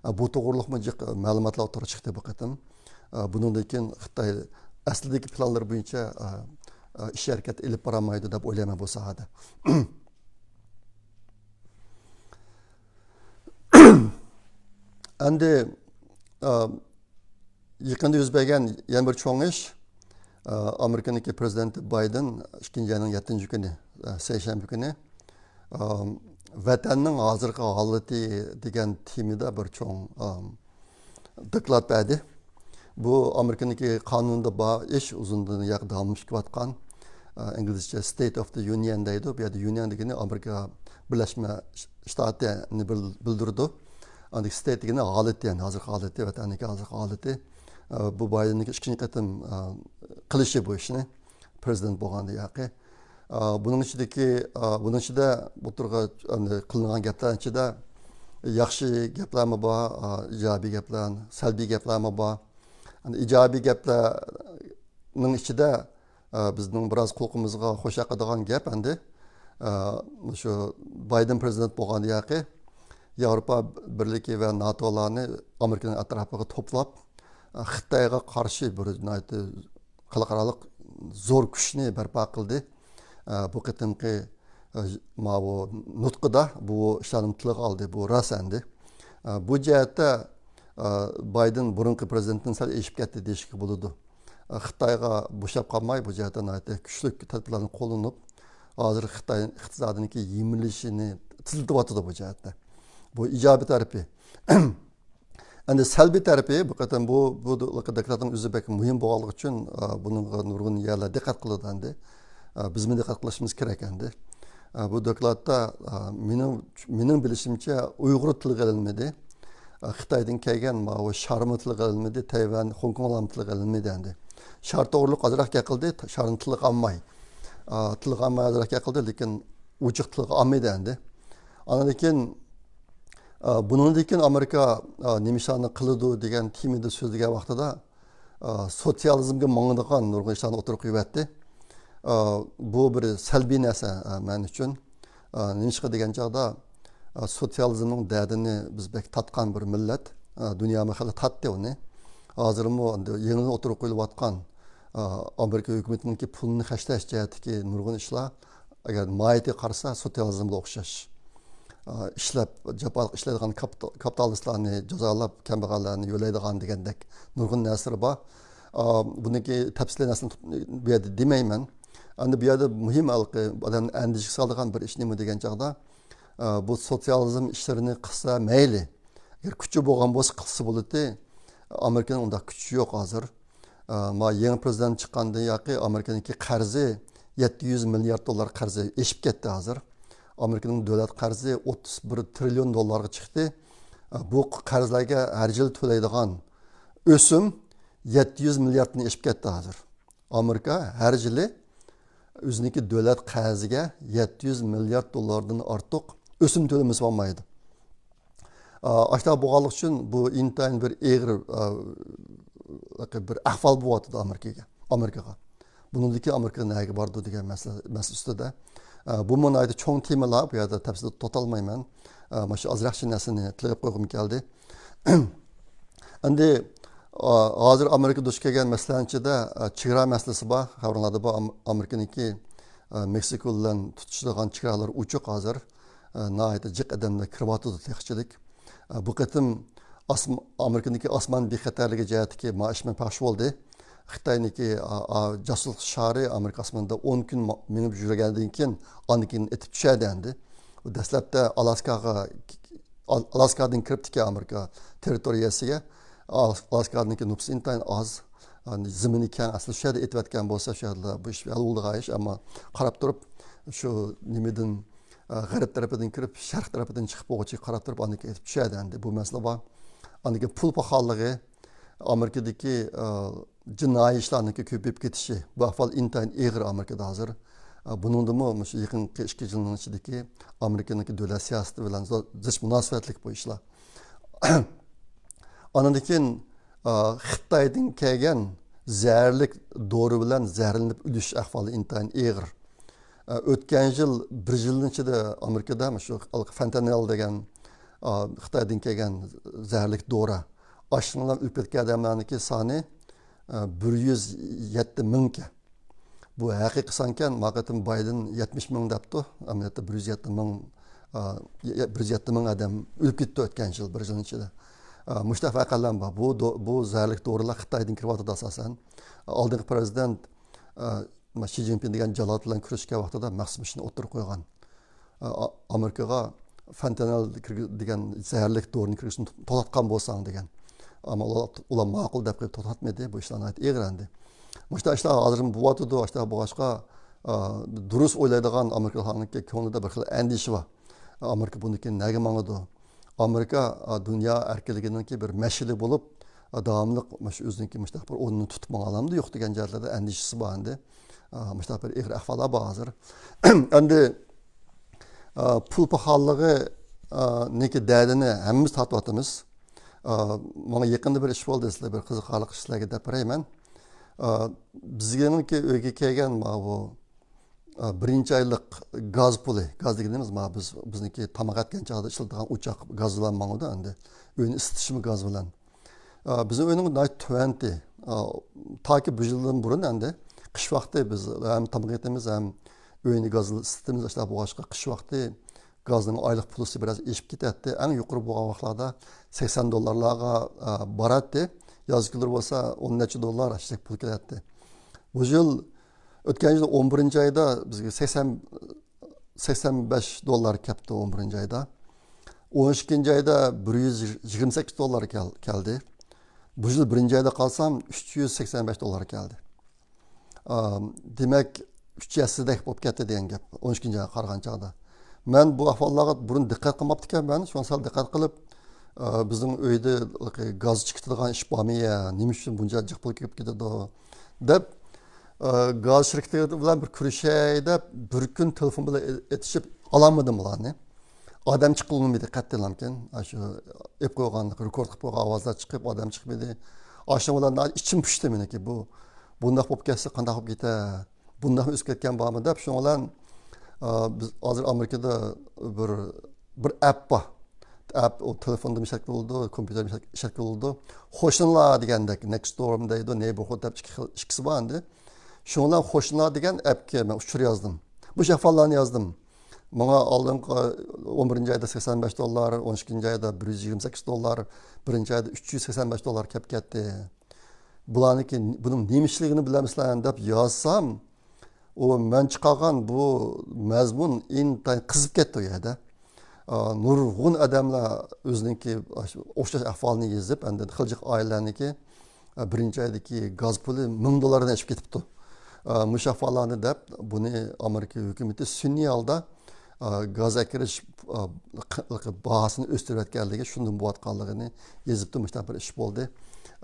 ئە، بۇ توغرۇلۇقمۇ جىق مەلۇماتلار ئوتتۇرىغا چىقتى بۇ قېتىم. ئە، بۇنىڭدىن كېيىن خىتاي ئەسلىدىكى پىلانلىرى بويىچە، ئە، ئە، ئىش ھەرىكەت ئېلىپ بارالمايدۇ دەپ ئويلايمەن بۇ ساھەدە. ئەمدى، ئە، يېقىندا يۈز بەرگەن يەنە بىر چوڭ ئىش، ئە، ئامېرىكىنىڭكى پرېزىدېنتى بايدېن ئىككىنچى ئاينىڭ يەتتىنچى كۈنى، ئە، سەيشەنبە كۈنى، ئە، ۋەتەننىڭ ھازىرقى ھالىتى دېگەن تېمىدا بىر چوڭ، ئە، دوكلات بەردى. بۇ ئامېرىكىنىڭكى قانۇنىدا بار ئىش، ئۇزۇندىن ياق داۋاملىشىپ كېلىۋاتقان، ئە، ئىنگلىزچە State of the Union دەيدۇ. بۇ يەردە يۇنىيان دېگىنى ئامېرىكا بىرلەشمە شتاتىنى بىل-، بىلدۈرىدۇ. ئاندىكى ستېيت دېگىنى ھالىتى، يەنى ھازىرقى ھالىتى، ۋەتەننىڭكى ھازىرقى ھالىتى. ئە، بۇ بايدېننىڭكى ئىككىنچى قېتىم، ئە، قىلىشى بۇ ئىشنى، پرېزىدېنت بولغاندا ياقى. ئە، بۇنىڭ ئىچىدىكى، ئە، بۇنىڭ ئىچىدە ئوتتۇرىغا، ئەمدى قىلىنغان گەپلەرنىڭ ئىچىدە ياخشى گەپلەرمۇ بار، ئە، ئىجابىي گەپلەر، سەلبىي گەپلەرمۇ بار. ئەمدى ئىجابىي گەپلەرنىڭ ئىچىدە ئە، بىزنىڭ بىراز قۇلىقىمىزغا خوش ياقىدىغان گەپ ئەمدى، ئە، مۇشۇ بايدېن پرېزىدېنت بولغاندا ياقى ياۋروپا بىرلىكى ۋە ناتولارنى ئامېرىكىنىڭ ئەتراپىغا توپلاپ، ئە، خىتايغا قارشى بىر ناھايىتى خەلقئارالىق زور كۈچنى بەرپا قىلدى. ئە، بۇ قېتىمقى، ئە، ماۋۇ نۇتقىدا بۇ ئىشلارنى تىلغا ئالدى. بۇ راست ئەمدى. ئە، بۇ جەھەتتە، ئە، بايدېن بۇرۇنقى پرېزىدېنتتىن سەل ئېشىپ كەتتى دېيىشكە بولىدۇ. خىتايغا بوشاپ قالماي، بۇ جەھەتتە ناھايىتى كۈچلۈك تەدبىرلەرنى قوللىنىپ، ھازىر خىتاي ئىقتىسادىنىڭكى يېمىلىشىنى تېزلىتىۋاتىدۇ بۇ جەھەتتە. بۇ ئىجابىي تەرىپى. ئەمدى سەلبىي تەرىپى، بۇ قېتىم بۇ، بۇ دوكلاتنىڭ ئۆزى بەك مۇھىم بولغانلىقى ئۈچۈن، ئا، بۇنىڭغا نۇرغۇن يەرلەر دىققەت قىلىدۇ ئەمدى. ئا، بىزمۇ دىققەت قىلىشىمىز كېرەك ئەمدى. ئا، بۇ دوكلاتتا، ئا، مېنىڭ، مېنىڭ بىلىشىمچە ئۇيغۇر تىلغا ئېلىنمىدى. ئا، خىتايدىن كەلگەن ماۋۇ شارمۇ تىلغا ئېلىنمىدى، تەيۋەن، خوڭكوڭلارمۇ تىلغا ئېلىنمىدى ئەمدى. شار توغرۇلۇق ئازراق گەپ قىلدى، شارنى تىلغا ئالماي. ئا، تىلغا ئالماي ئازراق گەپ قىلدى، لېكىن ئوچۇق تىلغا ئالمىدى ئەمدى. ئاندىن كېيىن، ئا، بۇنىڭدىن كېيىن ئامېرىكا، ئا، نېمە ئىشلارنى قىلىدۇ دېگەن تېمىدا سۆزلىگەن ۋاقتىدا، ئا، سوتسىيالىزمغا ماڭىدىغان نۇرغۇن ئىشلارنى ئوتتۇرىغا قويۇۋەتتى. ئا، بۇ بىر سەلبىي نەرسە، ئا، مەن ئۈچۈن. ئا، نېمىشقا دېگەن چاغدا، ئا، سوتسىيالىزمنىڭ دەردىنى بىز بەك تارتقان بىر مىللەت. ئا، دۇنيامۇ خېلى تارتتى ئۇنى. ھازىرمۇ ئەمدى يېڭىدىن ئوتتۇرىغا قويۇلۇۋاتقان، ئا، ئامېرىكا ھۆكۈمىتىنىڭكى پۇلنى خەجلەش جەھەتتىكى نۇرغۇن ئىشلار، ئەگەر ماھىيىتىگە قارىسا، سوتسىيالىزمغا ئوخشاش. ئا، ئىشلەپ، جاپالىق ئىشلەيدىغان كاپىتا-، كاپىتالىستلارنى جازالاپ، كەمبەغەللەرنى يۆلەيدىغان دېگەندەك نۇرغۇن نەرسىلىرى بار. ئا، بۇنىڭكى تەپسىلىي نەرسىنى بۇ يەردە دېمەيمەن. ئەمدى بۇ يەردە مۇھىم ھالقى ئادەمنى ئەندىشىگە سالىدىغان بىر ئىش نېمە دېگەن چاغدا، ئا، بۇ سوتسىيالىزم ئىشلىرىنى قىلسا مەيلى. ئەگەر كۈچى بولغان بولسا قىلسا بولاتتى. ئامېرىكىنىڭ ئۇنداق كۈچى يوق ھازىر. ئا، ما يېڭى پرېزىدېنت چىققاندىن ياقى ئامېرىكىنىڭكى قەرزى يەتتە يۈز مىليارد دوللار قەرزى ئېشىپ كەتتى ھازىر. ئامېرىكىنىڭ دۆلەت قەرزى ئوتتۇز بىر تىرىليون دوللارغا چىقتى. ئا، بۇ قەرزلەرگە ھەر يىلى تۆلەيدىغان ئۆسۈم يەتتە يۈز مىلياردتىن ئېشىپ كەتتى ھازىر. ئامېرىكا ھەر يىلى ئۆزىنىڭكى دۆلەت قەرزىگە يەتتە يۈز مىليارد دوللاردىن ئارتۇق ئۆسۈم تۆلىمىسە بولمايدۇ. ئاشۇنداق بولغانلىقى ئۈچۈن بۇ ئىنتايىن بىر ئېغىر، بىر ئەھۋال بولۇۋاتىدۇ ئامېرىكىگە، ئامېرىكىغا. بۇنىڭدىكى ئامېرىكا نەگە بارىدۇ دېگەن مەسىلە، مەسىلە ئۈستىدە. بۇمۇ ناھايىتى چوڭ تېمىلار، بۇ يەردە تەپسىلىي توختالمايمەن. مانا شۇ ئازراقچە نەرسىنى تىلغا قويغۇم كەلدى. ئەمدى ھازىر ئامېرىكا دۇچ كەلگەن مەسىلىنىڭ ئىچىدە چېگرا مەسىلىسى بار. خەۋەرلەردە بار، ئامېرىكىنىڭكى مېكسىكو بىلەن تۇتىشىدىغان چېگرالار ئوچۇق ھازىر. ناھايىتى جىق ئادەملەر كىرىۋاتىدۇ تېخىچىلىك. بۇ قېتىم ئامېرىكىنىڭكى ئاسمان بىخەتەرلىكى جەھەتتىكى مائىشمەن پەخش بولدى. خىتاينىڭكى جاسۇسلۇق شارى ئامېرىكا ئاسمىنىدا ئون كۈن مېڭىپ يۈرگەندىن كېيىن، ئاندىن كېيىن ئېتىپ چۈشەدى ئەمدى. دەسلەپتە ئالاسكاغا، ئالاسكادىن كىرىپتىكەن ئامېرىكا تېررىتورىيەسىگە. ئالاسكادىكى نوپۇس ئىنتايىن ئاز، زېمىنى كەڭ، ئەسلى شۇ يەردە ئېتىۋەتكەن بولسا، شۇ يەردە بۇ ئىش ھەل بولىدىغان ئىش، ئەمما قاراپ تۇرۇپ شۇ نېمىدىن، غەرب تەرىپىدىن كىرىپ، شەرق تەرىپىدىن چىقىپ بولغۇچىگە قاراپ تۇرۇپ، ئاندىن كېيىن ئېتىپ چۈشەدى ئەمدى. بۇ مەسىلە بار. ئاندىن كېيىن پۇل پاخاللىقى، ئامېرىكىدىكى جىنايى ئىشلارنىڭكى كۆپىيىپ كېتىشى، بۇ ئەھۋال ئىنتايىن ئېغىر ئامېرىكىدا ھازىر. بۇنىڭدىمۇ مۇشۇ يېقىنقى ئىككى يىلنىڭ ئىچىدىكى ئامېرىكىنىڭكى دۆلەت سىياسىتى بىلەن زىچ مۇناسىۋەتلىك بۇ ئىشلار. ئاندىن كېيىن خىتايدىن كەلگەن زەھەرلىك دورا بىلەن زەھەرلىنىپ ئۆلۈش ئەھۋالى ئىنتايىن ئېغىر. ئۆتكەن يىل، بىر يىلنىڭ ئىچىدە ئامېرىكىدا مۇشۇ فەنتانىل دېگەن خىتايدىن كەلگەن زەھەرلىك دورا، ئاشۇنىڭ بىلەن ئۆلۈپ كەتكەن ئادەملەرنىڭكى سانى بىر يۈز يەتتە مىڭكەن. بۇ ھەقىقىي سانكەن، ما قېتىم بايدېن يەتمىش مىڭ دەپتۇ. ئەمەلىيەتتە بىر يۈز يەتتە مىڭ، بىر يۈز يەتتە مىڭ ئادەم ئۆلۈپ كېتىپتۇ ئۆتكەن يىل، بىر يىلنىڭ ئىچىدە. مۇشۇنداق ۋەقەلەر بار. بۇ، بۇ زەھەرلىك دورىلار خىتايدىن كىرىۋاتىدۇ ئاساسەن. ئالدىنقى پرېزىدېنت شى جىنپىڭ دېگەن جاللات بىلەن كۆرۈشكەن ۋاقتىدا مەخسۇس مۇشۇنى ئوتتۇرىغا قويغان. ئامېرىكىغا فەنتانىل دېگەن زەھەرلىك دورىنى كىرگۈزۈشنى توختاتقان بولساڭ دېگەن. ئەمما ئۇلار، ئۇلار ماقۇل دەپ قىلىپ توختاتمىدى. بۇ ئىشلار ناھايىتى ئېغىر ئەمدى. مۇشۇنداق ئىشلار ھازىرمۇ بولۇۋاتىدۇ. ئاشۇنداق بولغاچقا، دۇرۇس ئويلايدىغان ئامېرىكىلارنىڭكى كۆڭلىدە بىر خىل ئەندىشە بار. ئامېرىكا بۇندىن كېيىن نەگە ماڭىدۇ؟ ئامېرىكا دۇنيا ئەركىنلىكىنىڭكى بىر مەشئىلى بولۇپ، داۋاملىق مۇشۇ ئۆزىنىڭكى مۇشۇنداق بىر ئورنىنى تۇتۇپ ماڭالامدۇ يوق دېگەن جەھەتلەردە ئەندىشىسى بار ئەمدى. مۇشۇنداق بىر ئېغىر ئەھۋاللار بار ھازىر. ئەمدى پۇل پاخاللىقىنىڭكى دەردىنى ھەممىمىز تارتىۋاتىمىز. ماڭا يېقىندا بىر ئىش بولدى، سىلەر بىر قىزىقارلىق ئىش سىلەرگە دەپ بېرەيمەن. بىزنىڭكى ئۆيگە كەلگەن ماۋۇ بىرىنچى ئايلىق گاز پۇلى، گاز دېگىنىمىز مانا بىز، بىزنىڭكى تاماق ئەتكەن چاغدا ئىشلىتىدىغان ئوچاق گاز بىلەن ماڭىدۇ ئەمدى. ئۆينى ئىسسىتىشمۇ گاز بىلەن. بىزنىڭ ئۆينىڭ ناھايىتى تۆۋەنتى. تاكى بىر يىلدىن بۇرۇن ئەمدى قىش ۋاقتى بىز ھەم تاماق ئېتىمىز، ھەم ئۆينى گاز بىلەن ئىسسىتىمىز. ئاشۇنداق بولغاچقا قىش ۋاقتى گازنىڭ ئايلىق پۇلىسى بىراز ئېشىپ كېتەتتى. ئەڭ يۇقىرى بولغان ۋاقىتلاردا سەكسەن دوللارلارغا باراتتى. ياز كۈنلىرى بولسا ئون نەچچە دوللار ئاشۇنداق پۇل كېلەتتى. بۇ يىل، ئۆتكەن يىل ئون بىرىنچى ئايدا بىزگە سەكسەن، سەكسەن بەش دوللار كەپتۇ ئون بىرىنچى ئايدا. ئون ئىككىنچى ئايدا بىر يۈز يىگىرمە سەككىز دوللار كەل-، كەلدى. بۇ يىل بىرىنچى ئايدا قارىسام، ئۈچ يۈز سەكسەن بەش دوللار كەلدى. ئام، دېمەك، ئۈچ ھەسسىدەك بولۇپ كەتتى دېگەن گەپ، ئون ئىككىنچى ئايغا قارىغان چاغدا. مەن بۇ ئەھۋاللارغا بۇرۇن دىققەت قىلماپتىكەنمەن، شۇڭا سەل دىققەت قىلىپ، ئا، بىزنىڭ ئۆيدە گاز چىقىدىغان ئىش بارمۇ يا، نېمە ئۈچۈن بۇنچە جىق پۇل كىرىپ كېتىدۇ دەپ، ئا، گاز شىركىتى بىلەن بىر كۆرۈشەي دەپ، بىر كۈن تېلېفون بىلەن ئېتىشىپ ئالالمىدىم بۇلارنى. ئادەم چىققىلى ئۇنىمىدى قەتئىيلا. ئاشۇ ئېلىپ قويغان، رېكورد قىلىپ قويغان ئاۋازلار چىقىپ، ئادەم چىقمىدى. ئاشۇنىڭ بىلەن ئىچىم پۇشتى مېنىڭكى. بۇ، بۇنداق بولۇپ كەتسە قانداق بولۇپ كېتەر؟ بۇنداقمۇ ئۆسۈپ كەتكەن بارمۇ دەپ، شۇنىڭ بىلەن، ئا، بىز ھازىر ئامېرىكىدا بىر، بىر ئەپ بار. ئەپ، ئۇ تېلېفوندا ئىشلەتكىلى بولىدۇ، كومپيۇتېردا ئىشلەت-، ئىشلەتكىلى بولىدۇ. قوشنىلار دېگەندەك، نېكست دور دەيدۇ، نېيبورھۇد دەپ ئىككى خىل، ئىككىسى بار ئەمدى. شۇنىڭ بىلەن قوشنىلار دېگەن ئەپكە مەن ئۇچۇر يازدىم. مۇشۇ ئەھۋاللارنى يازدىم. ماڭا ئالدىنقى ئون بىرىنچى ئايدا سەكسەن بەش دوللار، ئون ئىككىنچى ئايدا بىر يۈز يىگىرمە سەككىز دوللار، بىرىنچى ئايدا ئۈچ يۈز سەكسەن بەش دوللار كەپ كەتتى. بۇلارنىڭكى، بۇنىڭ نېمە ئىشلىكىنى بىلەمسىلەر دەپ يازسام، ئۇ مەن چىقارغان بۇ مەزمۇن ئىنتايىن قىزىپ كەتتى ئۇ يەردە. ئا، نۇرغۇن ئادەملەر ئۆزىنىڭكى ئوخشاش ئەھۋالنى يېزىپ، ئەندى خىلجىق ئائىلىلەرنىڭكى، ئا، بىرىنچى ئايدىكى گاز پۇلى مىڭ دوللاردىن ئېشىپ كېتىپتۇ. ئا، مۇشۇ ئەھۋاللارنى دەپ، بۇنى ئامېرىكا ھۆكۈمىتى سۈنئىي ھالدا، ئا، گاز ئەكىرىش، ئا، ق-، باھاسىنى ئۆستۈرۈۋەتكەنلىكى، شۇندىن بولۇۋاتقانلىقىنى يېزىپتۇ. مۇشۇنداق بىر ئىش بولدى.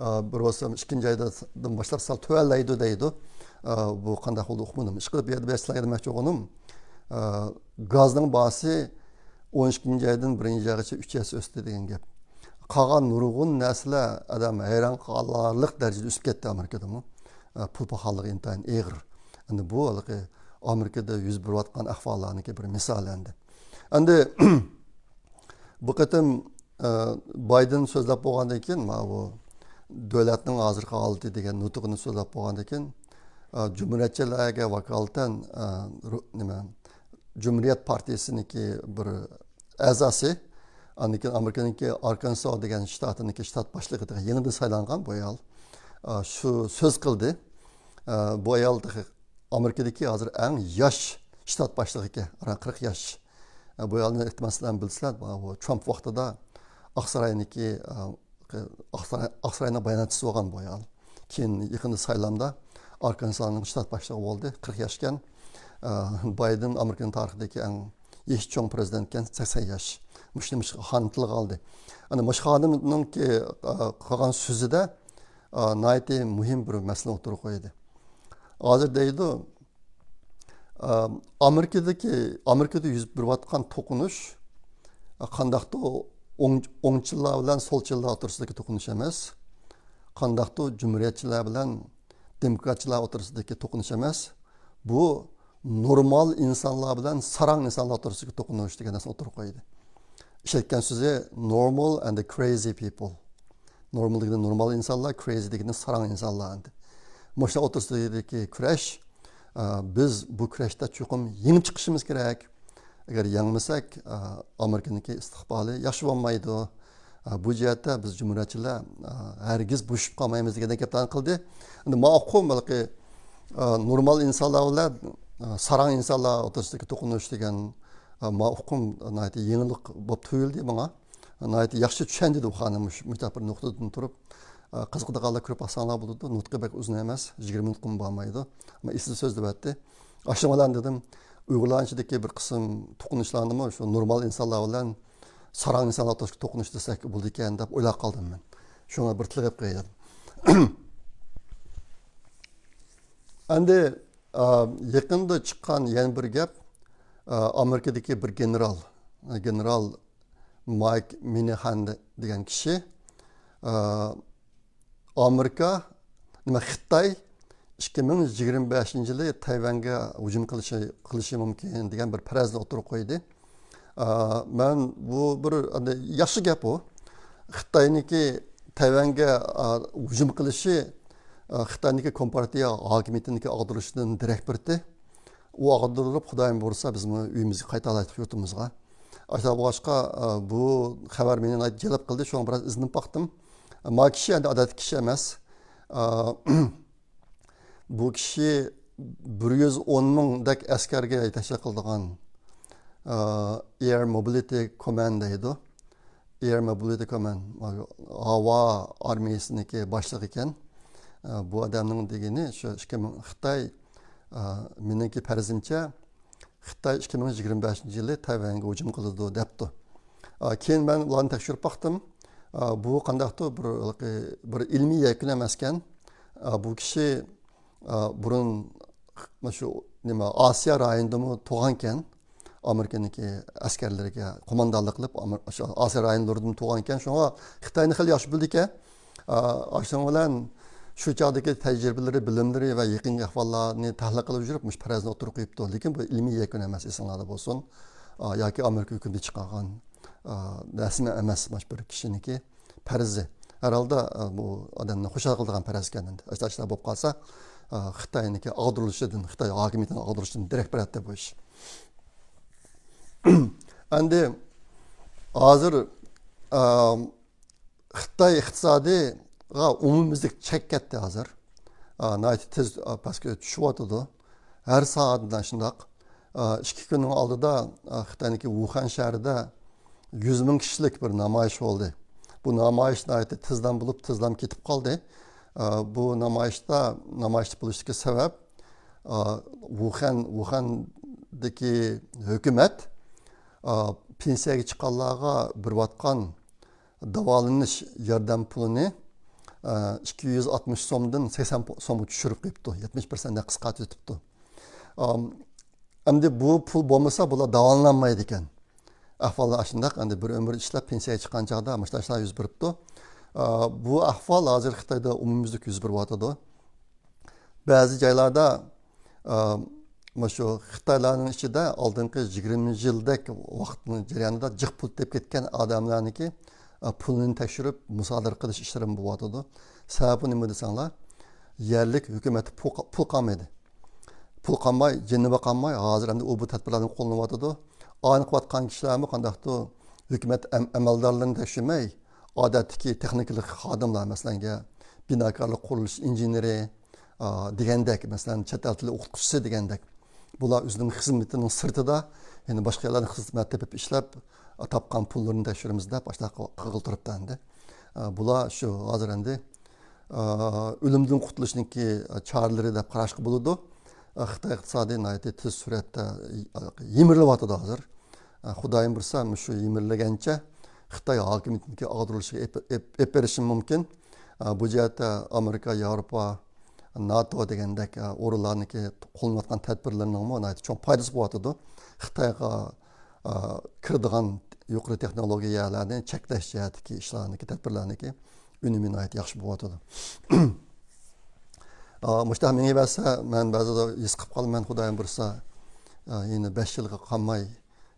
ئا، بىر بولسا ئىككىنچى ئايدىن باشلاپ سەل تۆۋەنلەيدۇ دەيدۇ. ئا، بۇ قانداق بولدى ئۇقمىدىم. ئىشقىلىپ، بۇ يەردە بىر سىلەرگە دېمەكچى بولغىنىم، ئا، گازنىڭ باھاسى ئون ئىككىنچى ئايدىن بىرىنچى ئايغىچە ئۈچ ھەسسە ئۆستى دېگەن گەپ. قالغان نۇرغۇن نەرسىلەر ئادەم ھەيران قالارلىق دەرىجىدە ئۆسۈپ كەتتى ئامېرىكىدىمۇ. پۇل پاخاللىقى ئىنتايىن ئېغىر. ئەمدى بۇ ھېلىقى ئامېرىكىدا يۈز بېرىۋاتقان ئەھۋاللارنىڭكى بىر مىسالى ئەمدى. ئەمدى بۇ قېتىم بايدېن سۆزلەپ بولغاندىن كېيىن، ماۋۇ دۆلەتنىڭ ھازىرقى ھالىتى دېگەن نۇتۇقىنى سۆزلەپ بولغاندىن كېيىن، جۇمھۇرىيەتچىلەرگە ۋاكالىتەن، نېمە، جۇمھۇرىيەت پارتىيىسىنىڭكى بىر ئەزاسى، ئاندىن كېيىن ئامېرىكىنىڭكى ئاركانسو دېگەن شتاتىنىڭكى شتات باشلىقى دېگەن يېڭىدىن سايلانغان بۇ ئايال، شۇ سۆز قىلدى. بۇ ئايال تېخى ئامېرىكىدىكى ھازىر ئەڭ ياش شتات باشلىقى ئىكەن، ئاران قىرىق ياش. بۇ ئايالنى ئېھتىمال سىلەر بىلىسىلەر، بۇ ترامپ ۋاقتىدا ئاقساراينىڭكى، ئاقساراي، ئاقساراينىڭ باياناتچىسى بولغان بۇ ئايال. كېيىن يېقىندا سايلامدا ئاركانسانىڭ شتات باشلىقى بولدى، قىرىق ياشكەن. بايدېن ئامېرىكىنىڭ تارىخىدىكى ئەڭ يېشى چوڭ پىرېزىدېنتكەن، سەكسەن ياش. مۇشۇنى مۇشۇ خانىم تىلغا ئالدى. ئەنە مۇشۇ خانىمنىڭكى قىلغان سۆزىدە ناھايىتى مۇھىم بىر مەسىلىنى ئوتتۇرىغا قويدى. ھازىر دەيدۇ، ئامېرىكىدىكى، ئامېرىكىدا يۈز بېرىۋاتقان توقۇنۇش قانداقتۇر ئوڭ-، ئوڭچىللار بىلەن سولچىللار ئوتتۇرىسىدىكى توقۇنۇش ئەمەس، قانداقتۇر جۇمھۇرىيەتچىلەر بىلەن دېموكراتچىلار ئوتتۇرىسىدىكى توقۇنۇش ئەمەس، بۇ نورمال ئىنسانلار بىلەن ساراڭ ئىنسانلار ئوتتۇرىسىدىكى توقۇنۇش دېگەن نەرسىنى ئوتتۇرىغا قويدى. ئىشلەتكەن سۆزى normal and crazy people. نورمال دېگىنى نورمال ئىنسانلار، كرېيزى دېگىنى ساراڭ ئىنسانلار ئەمدى. مۇشۇلار ئوتتۇرىسىدىكى كۈرەش، ئە، بىز بۇ كۈرەشتە چوقۇم يېڭىپ چىقىشىمىز كېرەك. ئەگەر يەڭمىسەك، ئە، ئامېرىكىنىڭكى ئىستىقبالى ياخشى بولمايدۇ. ئە، بۇ جەھەتتە بىز جۇمھۇرىيەتچىلەر، ئە، ھەرگىز بوشىشىپ قالمايمىز دېگەندەك گەپلەرنى قىلدى. ئەمدى ما ئۇقۇم ھېلىقى، ئە، نورمال ئىنسانلار بىلەن، ئە، ساراڭ ئىنسانلار ئوتتۇرىسىدىكى توقۇنۇش دېگەن، ئە، ما ئۇقۇم ناھايىتى يېڭىلىق بولۇپ تۇيۇلدى ماڭا. ناھايىتى ياخشى چۈشەندى بۇ خانىم مۇش-، مۇشۇنداق بىر نۇقتىدىن تۇرۇپ. ئە، قىزىقىدىغانلار كۆرۈپ باقساڭلار بولىدۇ. نۇتقى بەك ئۇزۇن ئەمەس، يىگىرمە مىنۇتقىمۇ بارمايدۇ. ئەمما ئېسىل سۆزلىۋەتتى. ئاشۇنىڭ بىلەن دېدىم، ئۇيغۇرلارنىڭ ئىچىدىكى بىر قىسىم توقۇنۇشلارنىمۇ شۇ نورمال ئىنسانلار بىلەن ساراڭ ئىنسانلار توقۇنۇش دېسەك بولىدىكەن دەپ ئويلاپ قالدىم مەن. شۇڭا بىر تىلغا ئېلىپ قوياي دېدىم. ئەمدى، ئا، يېقىندا چىققان يەنە بىر گەپ، ئا، ئامېرىكىدىكى بىر گېنېرال، گېنېرال مايك مىنىخان دېگەن كىشى، ئا، ئامېرىكا، نېمە، خىتاي ئىككى مىڭ يىگىرمە بەشىنچى يىلى تەيۋەنگە ھۇجۇم قىلىشى، قىلىشى مۇمكىن دېگەن بىر پەرەزنى ئوتتۇرىغا قويدى. ئا، مەن بۇ بىر، ئەنە، ياخشى گەپ ئۇ. خىتاينىڭكى تەيۋەنگە، ئا، ھۇجۇم قىلىشى، ئا، خىتاينىڭكى كومپارتىيە ھاكىمىيىتىنىڭكى ئاغدۇرۇلۇشىدىن دېرەك بېرىدۇ. ئۇ ئاغدۇرۇلۇپ، خۇدايىم بۇيرۇسا، بىزمۇ ئۆيىمىزگە قايتالايتتۇق يۇرتىمىزغا. ئاشۇنداق بولغاچقا، ئا، بۇ خەۋەر مېنى ناھايىتى جەلپ قىلدى، شۇڭا بىراز ئىزدىنىپ باقتىم. ما كىشى ئەمدى ئادەتتىكى كىشى ئەمەس. ئا، بۇ كىشى بىر يۈز ئون مىڭدەك ئەسكەرگە يېتەكچىلىك قىلىدىغان، ئا، Air Mobility Command دەيدۇ. Air Mobility Command، ھاۋا ئارمىيىسىنىڭكى باشلىقى ئىكەن. ئا، بۇ ئادەمنىڭ دېگىنى شۇ ئىككى مىڭ، خىتاي، ئا، مېنىڭكى پەرىزىمچە، خىتاي ئىككى مىڭ يىگىرمە بەشىنچى يىلى تەيۋەنگە ھۇجۇم قىلىدۇ دەپتۇ. ئا، كېيىن مەن ئۇلارنى تەكشۈرۈپ باقتىم. ئا، بۇ قانداقتۇر بىر، بىر ئىلمىي يەكۈن ئەمەسكەن. ئا، بۇ كىشى، ئا، بۇرۇن مۇشۇ نېمە، ئاسىيا رايونىدىمۇ تۇغانكەن. ئامېرىكىنىڭكى ئەسكەرلىرىگە قوماندانلىق قىلىپ، ئامېر-، شۇ ئاسىيا رايونلىرىدىمۇ تۇغانكەن. شۇڭا خىتاينى خېلى ياخشى بىلىدىكەن. ئا، ئاشۇنىڭ بىلەن شۇ چاغدىكى تەجرىبىلىرى، بىلىملىرى ۋە يېقىنقى ئەھۋاللارنى تەھلىل قىلىپ يۈرۈپ، مۇشۇ پەرەزنى ئوتتۇرىغا قويۇپتۇ. لېكىن بۇ ئىلمىي يەكۈن ئەمەس، ئېسىڭلاردا بولسۇن. ئا، ياكى ئامېرىكا ھۆكۈمىتى چىقارغان، ئا، رەسمىي ئەمەس، مۇشۇ بىر كىشىنىڭكى پەرىزى. ھەر ھالدا، ئا، بۇ ئادەمنى خۇشال قىلىدىغان پەرەز ئىكەن ئەمدى. ئاشۇنداق ئىشلار بولۇپ قالسا، ئا، خىتاينىڭكى ئاغدۇرۇلۇشىدىن، خىتاي ھاكىمىيىتىنىڭ ئاغدۇرۇلۇشىدىن دېرەك بېرەتتى بۇ ئىش. ئەمدى ھازىر، ئا، خىتاي ئىقتىسادىغا ئومۇميۈزلۈك چەك كەتتى ھازىر. ئا، ناھايىتى تېز، ئا، پەسكە چۈشۈۋاتىدۇ. ھەر سائەتتە شۇنداق. ئا، ئىككى كۈننىڭ ئالدىدا، ئا، خىتاينىڭكى ۋۇخەن شەھىرىدە يۈز مىڭ كىشىلىك بىر نامايىش بولدى. بۇ نامايىش ناھايىتى تېزلا بولۇپ، تېزلا كېتىپ قالدى. ئا، بۇ نامايىشتا، نامايىش بولۇشتىكى سەۋەب، ئا، ۋۇخەن، ۋۇخەندىكى ھۆكۈمەت، ئا، پېنسىيەگە چىققانلارغا بېرىۋاتقان داۋالىنىش ياردەم پۇلىنى، ئە، ئىككى يۈز ئاتمىش سومدىن سەكسەن سومغا چۈشۈرۈپ قويۇپتۇ. يەتمىش پىرسەنت قىسقارتىۋېتىپتۇ. ئەم، ئەمدى بۇ پۇل بولمىسا، بۇلار داۋالىنالمايدىكەن. ئەھۋاللار ئاشۇنداق، ئەمدى بىر ئۆمۈر ئىشلەپ پېنسىيەگە چىققان چاغدا مۇشۇنداق ئىشلار يۈز بېرىپتۇ. ئا، بۇ ئەھۋال ھازىر خىتايدا ئومۇميۈزلۈك يۈز بېرىۋاتىدۇ. بەزى جايلاردا، ئا، مۇشۇ خىتايلارنىڭ ئىچىدە ئالدىنقى يىگىرمە يىلدەك ۋاقىتنىڭ جەريانىدا جىق پۇل تېپىپ كەتكەن ئادەملەرنىڭكى، ئا، پۇلىنى تەكشۈرۈپ مۇسادىرە قىلىش ئىشلىرىمۇ بولۇۋاتىدۇ. سەۋەبى نېمە دېسەڭلار، يەرلىك ھۆكۈمەتتە پۇل، پۇل قالمىدى. پۇل قالماي، جېنىنى باقالماي، ھازىر ئەمدى ئۇ بۇ تەدبىرلەرنى قوللىنىۋاتىدۇ. ئانى قىلىۋاتقان كىشىلەرمۇ قانداقتۇر ھۆكۈمەت ئەم-، ئەمەلدارلىرىنى تەكشۈرمەي، ئادەتتىكى تېخنىكىلىق خادىملار، مەسىلەن، بىناكارلىق، قۇرۇلۇش ئىنژېنېرى، ئا، دېگەندەك، مەسىلەن، چەت ئەل تىلى ئوقۇتقۇچىسى دېگەندەك. بۇلار ئۆزىنىڭ خىزمىتىنىڭ سىرتىدا، يەنە باشقا يەرلەردىن خىزمەت تېپىپ ئىشلەپ، تاپقان پۇللىرىنى تەكشۈرىمىز دەپ، ئاشۇنداق قىلغىلى تۇرۇپتۇ ئەمدى. ئا، بۇلار شۇ ھازىر ئەمدى، ئا، ئۆلۈمدىن قۇتۇلۇشنىڭكى چارىلىرى دەپ قاراشقا بولىدۇ. ئا، خىتاي ئىقتىسادى ناھايىتى تېز سۈرئەتتە يىمىرىلىۋاتىدۇ ھازىر. ئا، خۇدايىم بۇيرۇسا، مۇشۇ يىمىرىلگەنچە خىتاي ھاكىمىيىتىنىڭكى ئاغدۇرۇلۇشىغا ئېپ-، ئېپ-، ئېلىپ بېرىشى مۇمكىن. ئا، بۇ جەھەتتە ئامېرىكا، ياۋروپا، ناتو دېگەندەك، ئا، ئورۇنلارنىڭكى قوللىنىۋاتقان تەدبىرلىرىنىڭمۇ ناھايىتى چوڭ پايدىسى بولۇۋاتىدۇ. خىتايغا، ئا، كىرىدىغان يۇقىرى تېخنولوگىيەلەرنى چەكلەش جەھەتتىكى ئىشلارنىڭكى، تەدبىرلەرنىڭكى ئۈنۈمى ناھايىتى ياخشى بولۇۋاتىدۇ. ئا، مۇشۇنداق مېڭىۋەرسە، مەن بەزىدە ھېس قىلىپ قالىمەن، خۇدايىم بۇيرۇسا، ئا، يەنە بەش يىلغا قالماي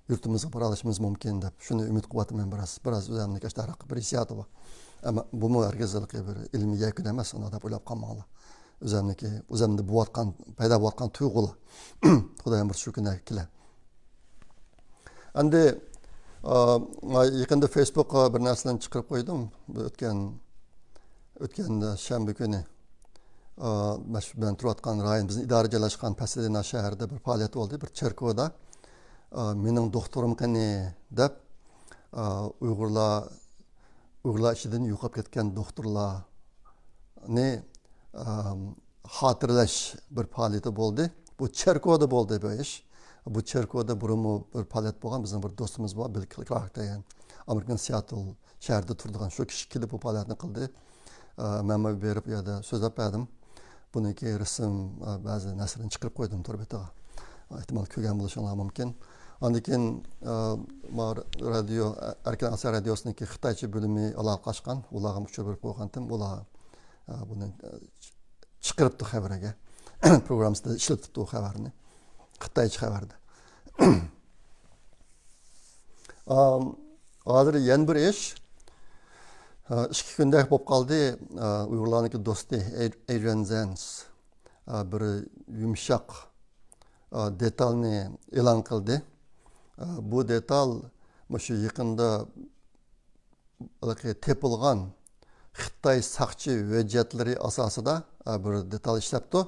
يۇرتىمىزغا بارالىشىمىز مۇمكىن دەپ، شۇنى ئۈمىد قىلىۋاتىمەن بىراز. بىراز ئۆزۈمنىڭكى ئاشۇنداق بىر ھېسسىياتى بار. ئەمما بۇمۇ ھەرگىز بىر ئىلمىي يەكۈن ئەمەس، ئۇنداق دەپ ئويلاپ قالماڭلار. ئۆزۈمنىڭكى، ئۆزۈمدە بولۇۋاتقان، پەيدا بولۇۋاتقان تۇيغۇلار. خۇدايىم بۇيرۇسا شۇ كۈنلەرگە كېلە. ئەمدى، ئا، يېقىندا فېيسبۇكقا بىر نەرسىلەرنى چىقىرىپ قويدۇم. بۇ ئۆتكەن، ئۆتكەن شەنبە كۈنى، ئا، مەن شۇ بىلەن تۇرۇۋاتقان رايون، بىزنىڭ ئىدارە جايلاشقان پاسادېنا شەھىرىدە بىر پائالىيەت بولدى، بىر چېركودا. ئا، «مېنىڭ دوختۇرۇم قېنى؟» دەپ، ئا، ئۇيغۇرلار، ئۇيغۇرلار ئىچىدىن يوقاپ كەتكەن دوختۇرلارنى، ئا، خاتىرىلەش بىر پائالىيىتى بولدى. بۇ چېركودا بولدى بۇ ئىش. بۇ چېركودا بۇرۇنمۇ بىر پائالىيەت بولغان، بىزنىڭ بىر دوستىمىز بار، بىل كلارك دېگەن، ئامېرىكىنىڭ سىياتل شەھىرىدە تۇرىدىغان شۇ كىشى كېلىپ بۇ پائالىيەتنى قىلدى. ئە، مەنمۇ بېرىپ ئۇ يەردە سۆزلەپ بەردىم. بۇنىڭكى رەسىم، ئە، بەزى نەرسىلەرنى چىقىرىپ قويدۇم تور بېتىغا. ئېھتىمال كۆرگەن بولۇشۇڭلار مۇمكىن. ئاندىن كېيىن، ئە، ما رادىيو، ئەركىن ئاسىيا رادىيوسىنىڭكى خىتايچە بۆلۈمى ئالاقىلەشكەن. ئۇلارغا ئۇچۇر بېرىپ قويغانتىم. ئۇلار، ئە، بۇنى، ئە، چىقىرىپتۇ خەۋەرگە. پروگراممىسىدا ئىشلىتىپتۇ ئۇ خەۋەرنى. خىتايچە خەۋەردە. ئام، ھازىر يەنە بىر ئىش. ئا، ئىككى كۈندەك بولۇپ قالدى. ئا، ئۇيغۇرلارنىڭكى دوستى ئەي-، ئەيرىيەن زەنس، ئا، بىر يۇمشاق، ئا، دېتالنى ئېلان قىلدى. ئا، بۇ دېتال مۇشۇ يېقىندا ھېلىقى تېپىلغان خىتاي ساقچى ھۆججەتلىرى ئاساسىدا، ئا، بىر دېتال ئىشلەپتۇ.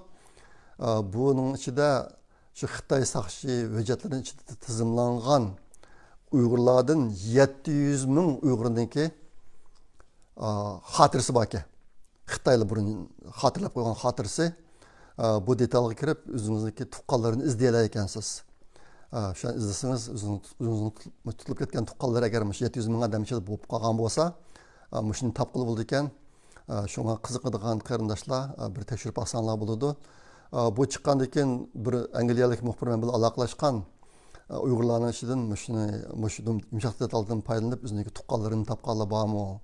ئا، بۇنىڭ ئىچىدە شۇ خىتاي ساقچى ھۆججەتلىرىنىڭ ئىچىدە تىزىملانغان ئۇيغۇرلاردىن يەتتە يۈز مىڭ ئۇيغۇرنىڭكى، ئا، خاتىرىسى باركەن. خىتايلار بۇرۇن خاتىرىلەپ قويغان خاتىرىسى. ئا، بۇ دېتالغا كىرىپ، ئۆزىڭىزنىڭكى تۇغقانلىرىنى ئىزدىيەلەيكەنسىز. ئا، شۇ ئىزدىسىڭىز، ئۆزىڭىز، ئۆزىڭىزنىڭ تۇتۇلۇپ، تۇتۇلۇپ كەتكەن تۇغقانلىرى ئەگەر مۇشۇ يەتتە يۈز مىڭ ئادەم ئىچىدە بولۇپ قالغان بولسا، ئا، مۇشۇنى تاپقىلى بولىدىكەن. ئا، شۇڭا قىزىقىدىغان قېرىنداشلار، ئا، بىر تەكشۈرۈپ باقساڭلار بولىدۇ. ئا، بۇ چىققاندىن كېيىن بىر ئەنگلىيەلىك مۇخبىر مەن بىلەن ئالاقىلاشقان. ئۇيغۇرلارنىڭ ئىچىدىن مۇشۇنى، مۇشۇ يۇمشاق دېتالدىن پايدىلىنىپ، ئۆزىنىڭكى تۇغقانلىرىنى تاپقانلار بارمۇ؟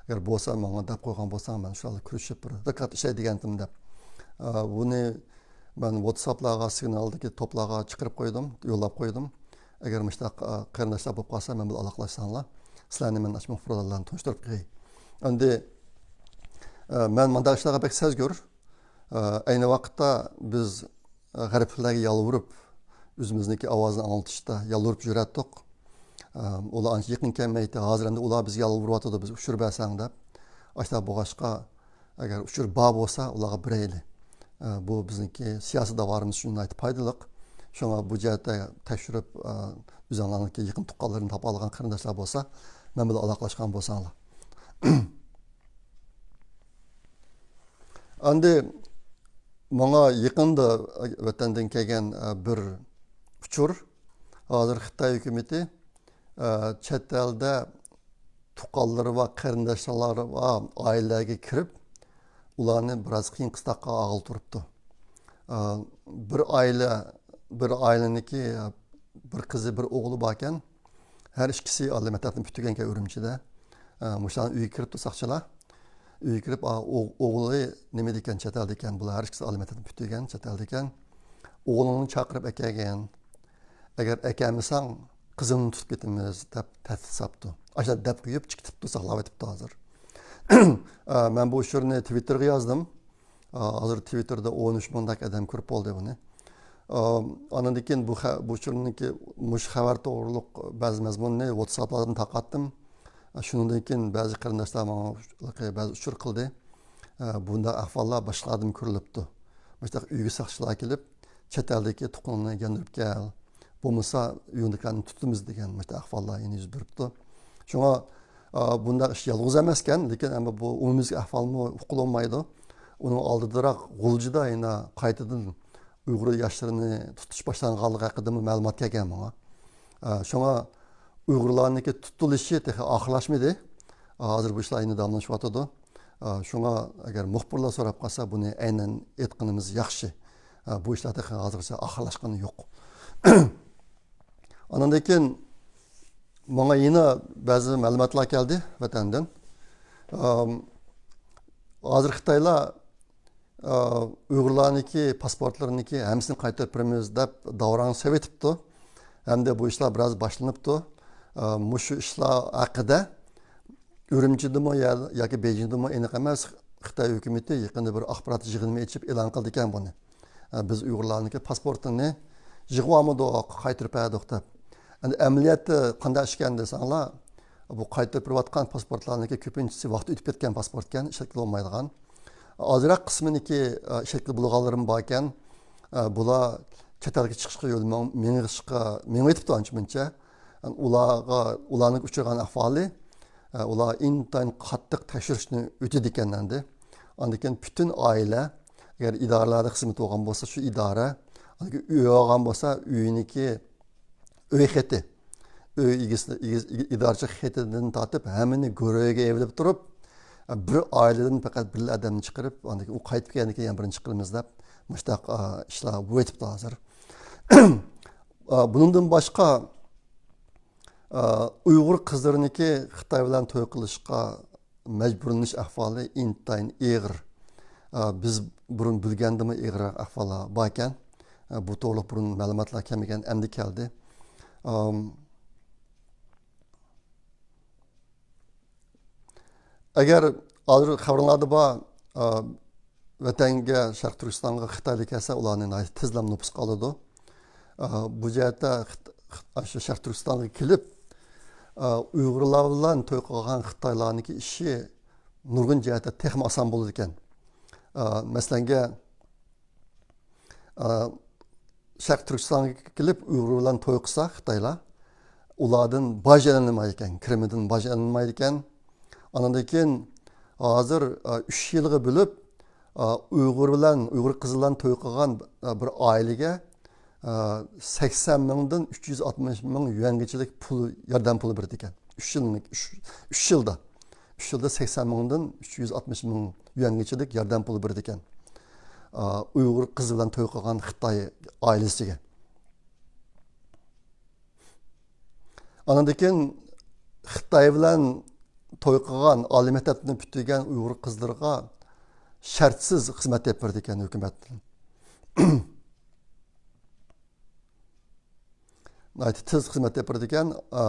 ئەگەر بولسا، ماڭا دەپ قويغان بولساڭ، مەن شۇلارغا كۆرۈشۈپ بىر دوكلات ئىشلەي دېگەنتىم دەپ. ئا، بۇنى مەن ۋاتساپلارغا، سىگنالدىكى توپلارغا چىقىرىپ قويدۇم، يوللاپ قويدۇم. ئەگەر مۇشۇنداق، ئا، قېرىنداشلار بولۇپ قالسا، مەن بىلەن ئالاقىلاشساڭلار، سىلەرنى مەن ئاشۇ مۇخبىرلار بىلەن تونۇشتۇرۇپ قوياي. ئەمدى، ئا، مەن مۇنداق ئىشلارغا بەك سەزگۈر. ئەينى ۋاقىتتا بىز غەربلىكلەرگە يالۋۇرۇپ، ئۆزىمىزنىڭكى ئاۋازىنى ئاڭلىتىشتا يالۋۇرۇپ يۈرەتتۇق. ئۇلار ئانچە يېقىن كەلمەيتتى. ھازىر ئەمدى ئۇلار بىزگە يالۋۇرۇۋاتىدۇ، بىز ئۇچۇر بەرسەڭ دەپ. ئاشۇنداق بولغاچقا، ئەگەر ئۇچۇر بار بولسا، ئۇلارغا بېرەيلى. بۇ بىزنىڭكى سىياسىي داۋرىمىز ئۈچۈن ناھايىتى پايدىلىق. شۇڭا بۇ جەھەتتە تەكشۈرۈپ، ئۆزۈڭلارنىڭكى يېقىن تۇغقانلىرىنى تاپالىغان قېرىنداشلار بولسا، مەن بىلەن ئالاقىلاشقان بولساڭلار. ئەمدى ماڭا يېقىندا ۋەتەندىن كەلگەن، ئە، بىر ئۇچۇر. ھازىر خىتاي ھۆكۈمىتى، ئە، چەت ئەلدە تۇغقانلىرى بار، قېرىنداشلىرى بار ئائىلىلەرگە كىرىپ، ئۇلارنى بىراز قىيىن قىستاققا ئالغىلى تۇرۇپتۇ. ئە، بىر ئائىلە، بىر ئائىلىنىڭكى، ئە، بىر قىزى، بىر ئوغلى باركەن. ھەر ئىككىسى ئالىي مەكتەپنى پۈتتۈرگەنكەن ئۈرۈمچىدە. ئە، مۇشۇلارنىڭ ئۆيىگە كىرىپتۇ ساقچىلار. ئۆيگە كىرىپ، «ئا، ئو-، ئوغلى نېمىدىكەن، چەت ئەلدىكەن، بۇلار ھەر ئىككىسى ئالىي مەكتەپنى پۈتتۈرگەن، چەت ئەلدىكەن. ئوغلۇڭنى چاقىرىپ ئەكەلگىن. ئەگەر ئەكەلمىسەڭ، قىزىڭنى تۇتۇپ كېتىمىز» دەپ تەھدىت ساپتۇ. ئاشۇنداق دەپ قويۇپ، چىقىپ كېتىپتۇ، ساقلاۋېتىپتۇ ھازىر. ئە، مەن بۇ ئۇچۇرنى تىۋىتتېرغا يازدىم. ئا، ھازىر تىۋىتتېردا ئون ئۈچ مىڭدەك ئادەم كۆرۈپ بولدى بۇنى. ئا، ئاندىن كېيىن بۇ خە-، بۇ ئۇچۇرنىڭكى، مۇشۇ خەۋەر توغرۇلۇق بەزى مەزمۇننى ۋاتساپلاردىن تارقاتتىم. ئا، شۇنىڭدىن كېيىن بەزى قېرىنداشلار ماڭا بەزى ئۇچۇر قىلدى. ئا، بۇنداق ئەھۋاللار باشقىلاردىمۇ كۆرۈلۈپتۇ. مۇشۇنداق ئۆيگە ساقچىلار كېلىپ، «چەت ئەلدىكى تۇغقىنىڭنى ياندۇرۇپ كەل، بولمىسا ئۆيۈڭدىكىلەرنى تۇتىمىز» دېگەن مۇشۇنداق ئەھۋاللار يەنە يۈز بېرىپتۇ. شۇڭا، ئا، بۇنداق ئىش يالغۇز ئەمەسكەن، لېكىن ئەمما بۇ ئومۇميۈزلۈك ئەھۋالمۇ ئۇقۇلۇنمايدۇ. ئۇنىڭ ئالدىدىراق غۇلجىدا يەنە قايتىدىن ئۇيغۇر ياشلىرىنى تۇتۇش باشلانغانلىقى ھەققىدىمۇ مەلۇمات كەلگەن ماڭا. ئا، شۇڭا ئۇيغۇرلارنىڭكى تۇتۇلۇشى تېخى ئاخىرلاشمىدى. ئا، ھازىر بۇ ئىشلار يەنە داۋاملىشىۋاتىدۇ. ئا، شۇڭا ئەگەر مۇخبىرلار سوراپ قالسا، بۇنى ئەينەن ئېيتقىنىمىز ياخشى. ئا، بۇ ئىشلار تېخى ھازىرغىچە ئاخىرلاشقىنى يوق. ئاندىن كېيىن ماڭا يەنە بەزى مەلۇماتلار كەلدى ۋەتەندىن. ئام، ھازىر خىتايلار، ئا، ئۇيغۇرلارنىڭكى پاسپورتلىرىنىڭكى ھەممىسىنى قايتۇرۇپ بېرىمىز دەپ داۋراڭ سېلىۋېتىپتۇ. ھەمدە بۇ ئىشلار بىراز باشلىنىپتۇ. ئا، مۇشۇ ئىشلار ھەققىدە ئۈرۈمچىدىمۇ يا-، ياكى بېيجىڭدىمۇ ئېنىق ئەمەس، خىتاي ھۆكۈمىتى يېقىندا بىر ئاخبارات يىغىنى ئېچىپ ئېلان قىلىدىكەن بۇنى. ئە، بىز ئۇيغۇرلارنىڭكى پاسپورتىنى يىغىۋالمىدۇق، قايتۇرۇپ بەردۇق دەپ. ئەمدى ئەمەلىيەتتە قانداق ئىشكەن دېسەڭلار، بۇ قايتۇرۇپ بېرىۋاتقان پاسپورتلارنىڭكى كۆپىنچىسى ۋاقتى ئۆتۈپ كەتكەن پاسپورتكەن، ئىشلەتكىلى بولمايدىغان. ئازراق قىسمىنىڭكى، ئە، ئىشلەتكىلى بولغانلىرىمۇ باركەن. ئە، بۇلار چەت ئەلگە چىقىشقا يول مېڭ-، مېڭىشقا، مېڭىۋېتىپتۇ ئانچە مۇنچە. ئۇلارغا، ئۇلارنىڭ ئۇچرىغان ئەھۋالى، ئە، ئۇلار ئىنتايىن قاتتىق تەكشۈرۈشنى ئۆتىدىكەن ئەمدى. ئاندىن كېيىن پۈتۈن ئائىلە، ئەگەر ئىدارىلەردە خىزمىتى بولغان بولسا، شۇ ئىدارە، ئاندىن كېيىن ئۆي ئالغان بولسا، ئۆينىڭكى ئۆي خېتى، ئۆي ئىگىسى، ئىگىسى، ئىگە-، ئىدارىچى خېتىدىن تارتىپ ھەممىنى گۆرۈگە ئېلىپ تۇرۇپ، بىر ئائىلىدىن پەقەت بىرلا ئادەمنى چىقىرىپ، ئاندىن كېيىن ئۇ قايتىپ كەلگەندىن كېيىن يەنە بىرىنى چىقىرىمىز دەپ، مۇشۇنداق، ئا، ئىشلار بولۇۋېتىپتۇ ھازىر. ئا، بۇنىڭدىن باشقا، ئا، ئۇيغۇر قىزلىرىنىڭكى خىتاي بىلەن توي قىلىشقا مەجبۇرلىنىش ئەھۋالى ئىنتايىن ئېغىر. ئا، بىز بۇرۇن بىلگەندىنمۇ ئېغىرراق ئەھۋاللار باركەن. ئا، بۇ توغرۇلۇق بۇرۇن مەلۇماتلار كەلمىگەن، ئەمدى كەلدى. ئام، ئەگەر ھازىر خەۋىرىڭلاردا بار، ئا، ۋەتەنگە، شەرقىي تۈركىستانغا خىتايلار كەلسە، ئۇلارنى ناھايىتى تېزلا نوپۇسقا ئالىدۇ. ئا، بۇ جەھەتتە خىت-، خىت-، ئاشۇ شەرقىي تۈركىستانغا كېلىپ، ئا، ئۇيغۇرلار بىلەن توي قىلغان خىتايلارنىڭكى ئىشى نۇرغۇن جەھەتتە تېخىمۇ ئاسان بولىدىكەن. ئا، مەسىلەنگە، ئا، شەرقىي تۈركىستانغا كېلىپ ئۇيغۇر بىلەن توي قىلسا خىتايلار، ئۇلاردىن باج ئېلىنمايدىكەن، كىرىمىدىن باج ئېلىنمايدىكەن. ئاندىن كېيىن ھازىر، ئا، ئۈچ يىلغا بۆلۈپ، ئا، ئۇيغۇر بىلەن، ئۇيغۇر قىزى بىلەن توي قىلغان، ئا، بىر ئائىلىگە، ئا، سەكسەن مىڭدىن ئۈچ يۈز ئاتمىش مىڭ يۈەنگىچىلىك پۇل، ياردەم پۇلى بېرىدىكەن. ئۈچ يىلنىڭ، ئۈچ، ئۈچ يىلدا. ئۈچ يىلدا سەكسەن مىڭدىن ئۈچ يۈز ئاتمىش مىڭ يۈەنگىچىلىك ياردەم پۇلى بېرىدىكەن. ئا، ئۇيغۇر قىزى بىلەن توي قىلغان خىتاي ئائىلىسىگە. ئاندىن كېيىن خىتاي بىلەن توي قىلغان، ئالىي مەكتەپنى پۈتتۈرگەن ئۇيغۇر قىزلىرىغا شەرتسىز خىزمەت ئېلىپ بېرىدىكەن ھۆكۈمەتتىن. ناھايىتى تېز خىزمەت ئېلىپ بېرىدىكەن. ئا،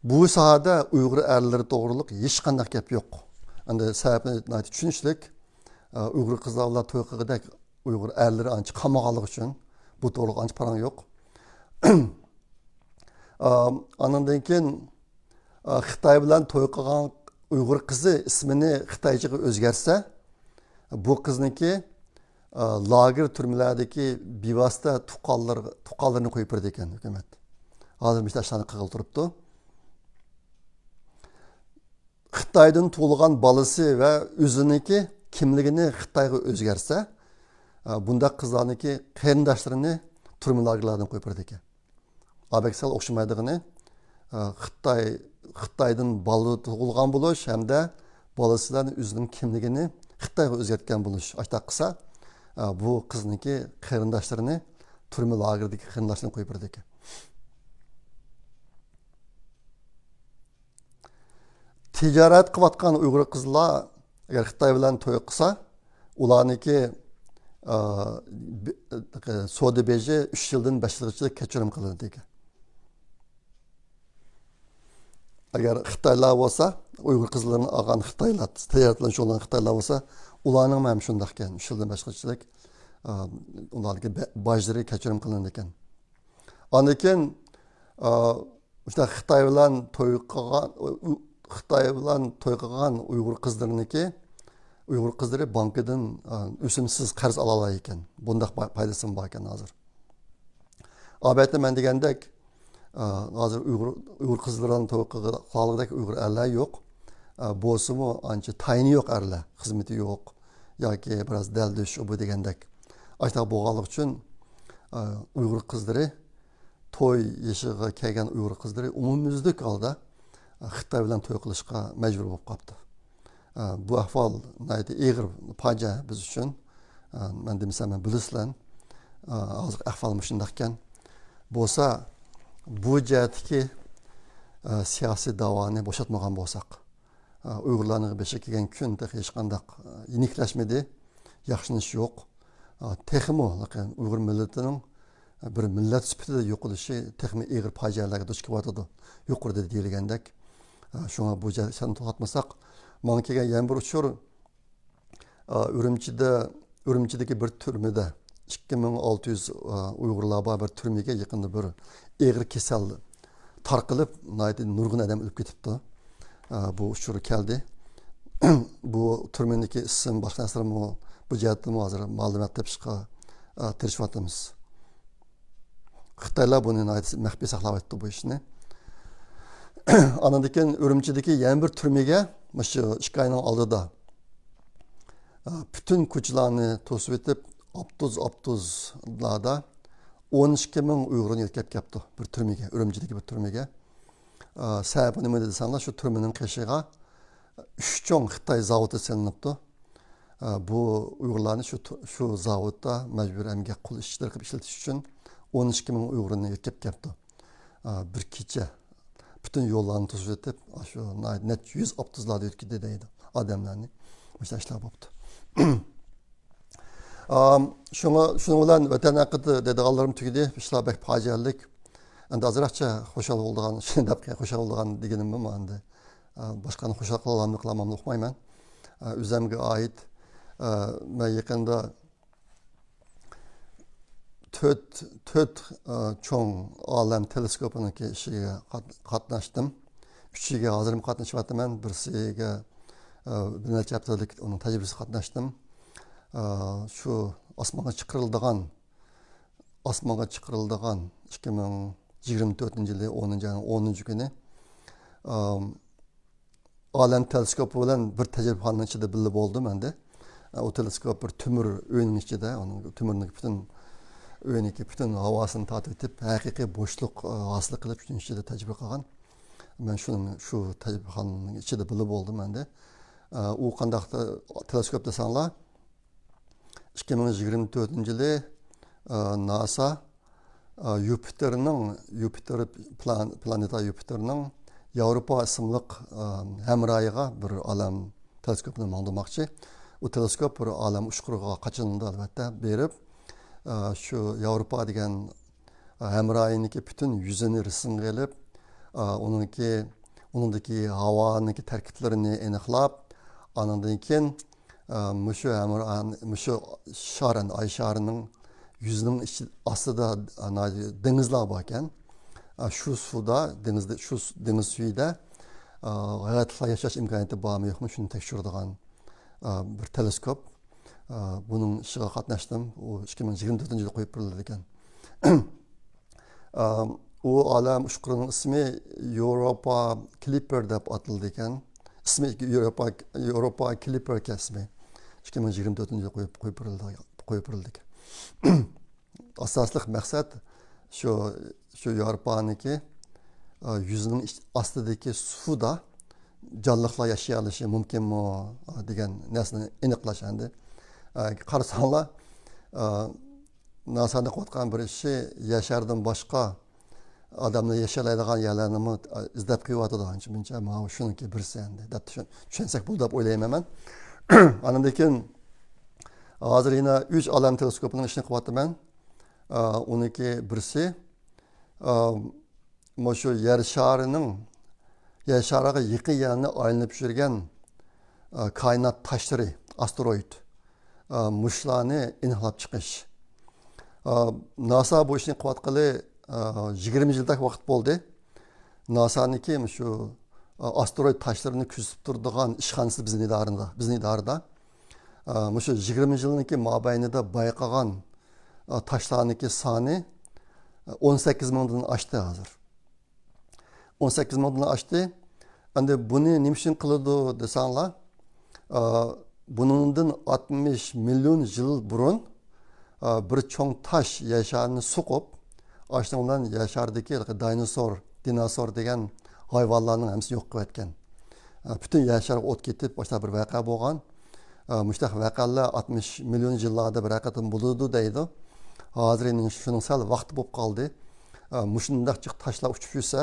بۇ ساھەدە ئۇيغۇر ئەرلىرى توغرۇلۇق ھېچقانداق گەپ يوق. ئەمدى سەۋەبى ناھايىتى چۈشىنىشلىك. ئا، ئۇيغۇر قىزلار بىلەن توي قىلغۇدەك ئۇيغۇر ئەرلىرى ئانچە قالمىغانلىقى ئۈچۈن بۇ توغرۇلۇق ئانچە پاراڭ يوق. ئا، ئاندىن كېيىن، ئا، خىتاي بىلەن توي قىلغان ئۇيغۇر قىزى ئىسمىنى خىتايچىغا ئۆزگەرتسە، بۇ قىزنىڭكى، ئا، لاگېر، تۈرمىلەردىكى بىۋاسىتە تۇغقانلىرى، تۇغقانلىرىنى قويۇپ بېرىدىكەن ھۆكۈمەت. ھازىر مۇشۇ ئىشلارنى قىلغىلى تۇرۇپتۇ. خىتايدىن تۇغۇلغان بالىسى ۋە ئۆزىنىڭكى كىملىكىنى خىتايغا ئۆزگەرتسە، ئا، بۇنداق قىزلارنىڭكى قېرىنداشلىرىنى تۈرمە لاگېرلاردىن قويۇپ بېرىدىكەن. ئابەكسەل ئوخشىمايدىغىنى، ئا، خىتاي، خىتايدىن بالا تۇغۇلغان بولۇش ھەمدە بالىسى بىلەن ئۆزىنىڭ كىملىكىنى خىتايغا ئۆزگەرتكەن بولۇش. ئاشتاق قىلسا، ئا، بۇ قىزنىڭكى قېرىنداشلىرىنى تۈرمە لاگېردىكى قېرىنداشلىرىنى قويۇپ بېرىدىكەن. تىجارەت قىلىۋاتقان ئۇيغۇر قىزلار ئەگەر خىتاي بىلەن توي قىلسا، ئۇلارنىڭكى، ئا، بې-، سودا بېجى ئۈچ يىلدىن بەش يىلغىچە كەچۈرۈم قىلىنىدىكەن. ئەگەر خىتايلار بولسا، ئۇيغۇر قىزلىرىنى ئالغان خىتايلار، تىجارەت بىلەن شۇغۇللانغان خىتايلار بولسا، ئۇلارنىڭمۇ ھەم شۇنداقكەن، ئۈچ يىلدىن بەش يىلغىچىلىك، ئا، ئۇلارنىڭكى بە-، باجلىرى كەچۈرۈم قىلىنىدىكەن. ئاندىن كېيىن، ئا، مۇشۇنداق خىتاي بىلەن توي قىلغان، ئۇ-، ئۇ-، خىتاي بىلەن توي قىلغان ئۇيغۇر قىزلىرىنىڭكى، ئۇيغۇر قىزلىرى بانكىدىن، ئا، ئۆسۈمسىز قەرز ئالالايدىكەن. بۇنداق پا-، پايدىسىمۇ باركەن ھازىر. ئالبەتتە، مەن دېگەندەك، ئا، ھازىر ئۇيغۇر، ئۇيغۇر قىزلىرىنى توي قىلغۇدەك ئۇيغۇر ئەرلەر يوق. ئا، بولسىمۇ ئانچە تايىنى يوق ئەرلەر، خىزمىتى يوق ياكى بىراز دەلدۈش، ئۇ بۇ دېگەندەك. ئاشۇنداق بولغانلىقى ئۈچۈن، ئا، ئۇيغۇر قىزلىرى، توي يېشىغا كەلگەن ئۇيغۇر قىزلىرى ئومۇميۈزلۈك ھالدا، ئا، خىتاي بىلەن توي قىلىشقا مەجبۇر بولۇپ قاپتۇ. ئا، بۇ ئەھۋال ناھايىتى ئېغىر پاجىئە بىز ئۈچۈن. ئا، مەن دېمىسەم، مەن بىلىسىلەن. ئا، ھازىرقى ئەھۋال مۇشۇنداقكەن. بولسا، بۇ جەھەتتىكى، ئا، سىياسىي داۋانى بوشاتمىغان بولساق، ئا، ئۇيغۇرلارنىڭ بېشىغا كەلگەن كۈن تېخى ھېچقانداق، ئا، يېنىكلەشمىدى، ياخشىلىنىش يوق. ئا، تېخىمۇ، لېكىن ئۇيغۇر مىللىتىنىڭ بىر مىللەت سۈپىتىدە يوقىلىشى تېخىمۇ ئېغىر پاجىئەلەرگە دۇچ كېلىۋاتىدۇ. يۇقىرىدا دېيىلگەندەك. ئا، شۇڭا بۇ جەھەتتە توختاتمىساق، ماڭا كەلگەن يەنە بىر ئۇچۇر، ئا، ئۈرۈمچىدە، ئۈرۈمچىدىكى بىر تۈرمىدە ئىككى مىڭ ئالتە يۈز، ئا، ئۇيغۇرلار بار بىر تۈرمىگە يېقىندا بىر ئېغىر كېسەل تارقىلىپ، ناھايىتى نۇرغۇن ئادەم ئۆلۈپ كېتىپتۇ. ئا، بۇ ئۇچۇر كەلدى. بۇ تۈرمىنىڭكى ئىسىم، باشقا نەرسىلەرمۇ، بۇ جەھەتتىمۇ ھازىر مەلۇمات تېپىشقا، ئا، تىرىشىۋاتىمىز. خىتايلار بۇنى ناھايىتى مەخپىي ساقلاۋاتىدۇ بۇ ئىشنى. ئاندىن كېيىن ئۈرۈمچىدىكى يەنە بىر تۈرمىگە مۇشۇ ئىككى ئاينىڭ ئالدىدا، ئا، پۈتۈن كوچىلارنى توسۇۋېتىپ، ئاپتوبۇس، ئاپتوبۇسلاردا ئون ئىككى مىڭ ئۇيغۇرنى يۆتكەپ كەپتۇ بىر تۈرمىگە، ئۈرۈمچىدىكى بىر تۈرمىگە. ئا، سەۋەبى نېمە دېسەڭلار، شۇ تۈرمىنىڭ قېشىغا ئۈچ چوڭ خىتاي زاۋۇتى سېلىنىپتۇ. ئا، بۇ ئۇيغۇرلارنى شۇ تۇ-، شۇ زاۋۇتتا مەجبۇرىي ئەمگەك قۇل ئىشچىلىرى قىلىپ ئىشلىتىش ئۈچۈن ئون ئىككى مىڭ ئۇيغۇرنى يۆتكەپ كەپتۇ. ئا، بىر كېچە پۈتۈن يوللارنى توسۇۋېتىپ، شۇ ناھايىتى نەچچە يۈز ئاپتوبۇسلاردا يۆتكىدى دەيدۇ ئادەملەرنى. مۇشۇنداق ئىشلار بوپتۇ. ئام، شۇڭا، شۇنىڭ بىلەن ۋەتەن ھەققىدە دەيدىغانلىرىم تۈگىدى. ئىشلار بەك پاجىئەلىك. ئەمدى ئازراقچە خۇشال بولىدىغان، شۇنى دەپ خۇشال بولىدىغان دېگىنىممۇ ئەمدى. ئا، باشقىنى خۇشال قىلالامدۇ، قىلالمامدۇ ئۇقمايمەن. ئا، ئۆزۈمگە ئائىت، ئا، مەن يېقىندا تۆت، تۆت، ئا، چوڭ ئالەم تېلېسكوپىنىڭكى ئىشىگە قات-، قاتناشتىم. ئۈچىگە ھازىرمۇ قاتنىشىۋاتىمەن. بىرسىگە، ئا، بىر نەچچە ھەپتىلىك ئۇنىڭ تەجرىبىسىگە قاتناشتىم. ئا، شۇ ئاسمانغا چىقىرىلىدىغان، ئاسمانغا چىقىرىلىدىغان ئىككى مىڭ يىگىرمە تۆتىنچى يىلى ئونىنچى ئاينىڭ ئونىنچى كۈنى، ئام، ئالەم تېلېسكوپى بىلەن بىر تەجرىبىخانىنىڭ ئىچىدە بىللە بولدۇم ئەمدى. ئۇ تېلېسكوپ بىر تۆمۈر ئۆينىڭ ئىچىدە، ئۇنىڭ تۆمۈرنىڭ پۈتۈن ئۆينىڭكى پۈتۈن ھاۋاسىنى تارتىۋېتىپ، ھەقىقىي بوشلۇق، ئا، ھاسىل قىلىپ، شۇنىڭ ئىچىدە تەجرىبە قىلغان. مەن شۇنىڭ، شۇ تەجرىبىخانىنىڭ ئىچىدە بىللە بولدۇم ئەمدى. ئا، ئۇ قانداق تېلېسكوپ دېسەڭلار، ئىككى مىڭ يىگىرمە تۆتىنچى يىلى، ئا، ناسا، ئا، يۇپىتېرنىڭ، يۇپىتېر پلان-، پلانېتا يۇپىتېرنىڭ ياۋروپا ئىسىملىق، ئا، ھەمراھىغا بىر ئالەم تېلېسكوپنى ماڭدۇرماقچى. ئۇ تېلېسكوپ بىر ئالەم ئۇچقۇرىغا قاچىلىنىدۇ، ئەلۋەتتە، بېرىپ، ئا، شۇ ياۋروپا دېگەن، ئا، ھەمراھىنىڭكى پۈتۈن يۈزىنى رەسىمگە ئېلىپ، ئا، ئۇنىڭكى، ئۇنىڭدىكى ھاۋانىڭكى تەركىبلىرىنى ئېنىقلاپ، ئانىڭدىن كېيىن ئا، مۇشۇ ھەمراھ-، مۇشۇ شار، ئاي شارىنىڭ يۈزىنىڭ ئىچى، ئاستىدا، ئانا، دېڭىزلار باركەن. ئا، شۇ سۇدا، دېڭىزدا، شۇ سۇ-، دېڭىز سۈيىدە، ئا، ھاياتلىقلار ياشاش ئىمكانىيىتى بارمۇ يوقمۇ، شۇنى تەكشۈرىدىغان، ئا، بىر تېلېسكوپ. ئا، بۇنىڭ ئىشىغا قاتناشتىم. ئۇ ئىككى مىڭ يىگىرمە تۆتىنچى يىلى قويۇپ بېرىلىدىكەن. ئا، ئۇ ئالەم ئۇچقۇرىنىڭ ئىسمى ياۋروپا كلىپپېر دەپ ئاتىلىدىكەن. ئىسمى ياۋروپا، ياۋروپا كلىپپېر ئىكەن ئىسمى. ئىككى مىڭ يىگىرمە تۆتىنچى يىلى قويۇپ، قويۇپ بېرىلدى، قويۇپ بېرىلدى. ئاساسلىق مەقسەت شۇ، شۇ ياۋروپانىڭكى، ئا، يۈزىنىڭ ئىچ-، ئاستىدىكى سۇدا جانلىقلار ياشىيالىشى مۇمكىنمۇ، ئا، دېگەن نەرسىنى ئېنىقلاش ئەمدى. ئا، قارىساڭلار، ئا، ناسانىڭ قىلىۋاتقان بىر ئىشى يەر شارىدىن باشقا ئادەملەر ياشايدىغان يەرلەرنىمۇ ئىزدەپ قويۇۋاتىدۇ ئانچە مۇنچە. ماۋۇ شۇنىڭكى بىرسى ئەمدى دەپ چۈشەن-، چۈشەنسەك بولدى دەپ ئويلايمەن مەن. ئاندىن كېيىن ھازىر يەنە ئۈچ ئالەم تېلېسكوپىنىڭ ئىشىنى قىلىۋاتىمەن. ئۇنىڭكى بىرسى، ئا، مۇشۇ يەر شارىنىڭ، يەر شارىغا يېقىن يەرنى ئايلىنىپ يۈرگەن، ئا، كائىنات تاشلىرى، ئاستېروئىد، ئا، مۇشۇلارنى ئېنىقلاپ چىقىش. ئا، ناسا بۇ ئىشنى قىلىۋاتقىلى، ئا، يىگىرمە يىلدەك ۋاقىت بولدى. ناسانىڭكى مۇشۇ، ئا، ئاستېروئىد تاشلىرىنى كۆزىتىپ تۇرىدىغان ئىشخانىسى بىزنىڭ ئىدارىدا، بىزنىڭ ئىدارىدا. ئا، مۇشۇ يىگىرمە يىلنىڭكى مابەينىدە بايقىغان، ئا، تاشلارنىڭكى سانى، ئا، ئون سەككىز مىڭدىن ئاشتى ھازىر. ئون سەككىز مىڭدىن ئاشتى. ئەمدى بۇنى نېمە ئۈچۈن قىلىدۇ دېسەڭلار، ئا، بۇنىڭدىن ئاتمىش مىليون يىل بۇرۇن، ئا، بىر چوڭ تاش يەر شارىنى سوقۇپ، ئاشۇنىڭ بىلەن يەر شارىدىكى ھېلىقى داينوسور، دىناسور دېگەن ھايۋانلارنىڭ ھەممىسىنى يوق قىلىۋەتكەن. ئا، پۈتۈن يەر شارى ئوت كېتىپ، باشتا بىر ۋەقە بولغان. ئا، مۇشۇنداق ۋەقەلەر ئاتمىش مىليون يىللاردا بىرەر قېتىم بولىدۇ دەيدۇ. ھازىر ئەمدى شۇنىڭ سەل ۋاقتى بولۇپ قالدى. ئا، مۇشۇنداق جىق تاشلار ئۇچۇپ يۈرسە،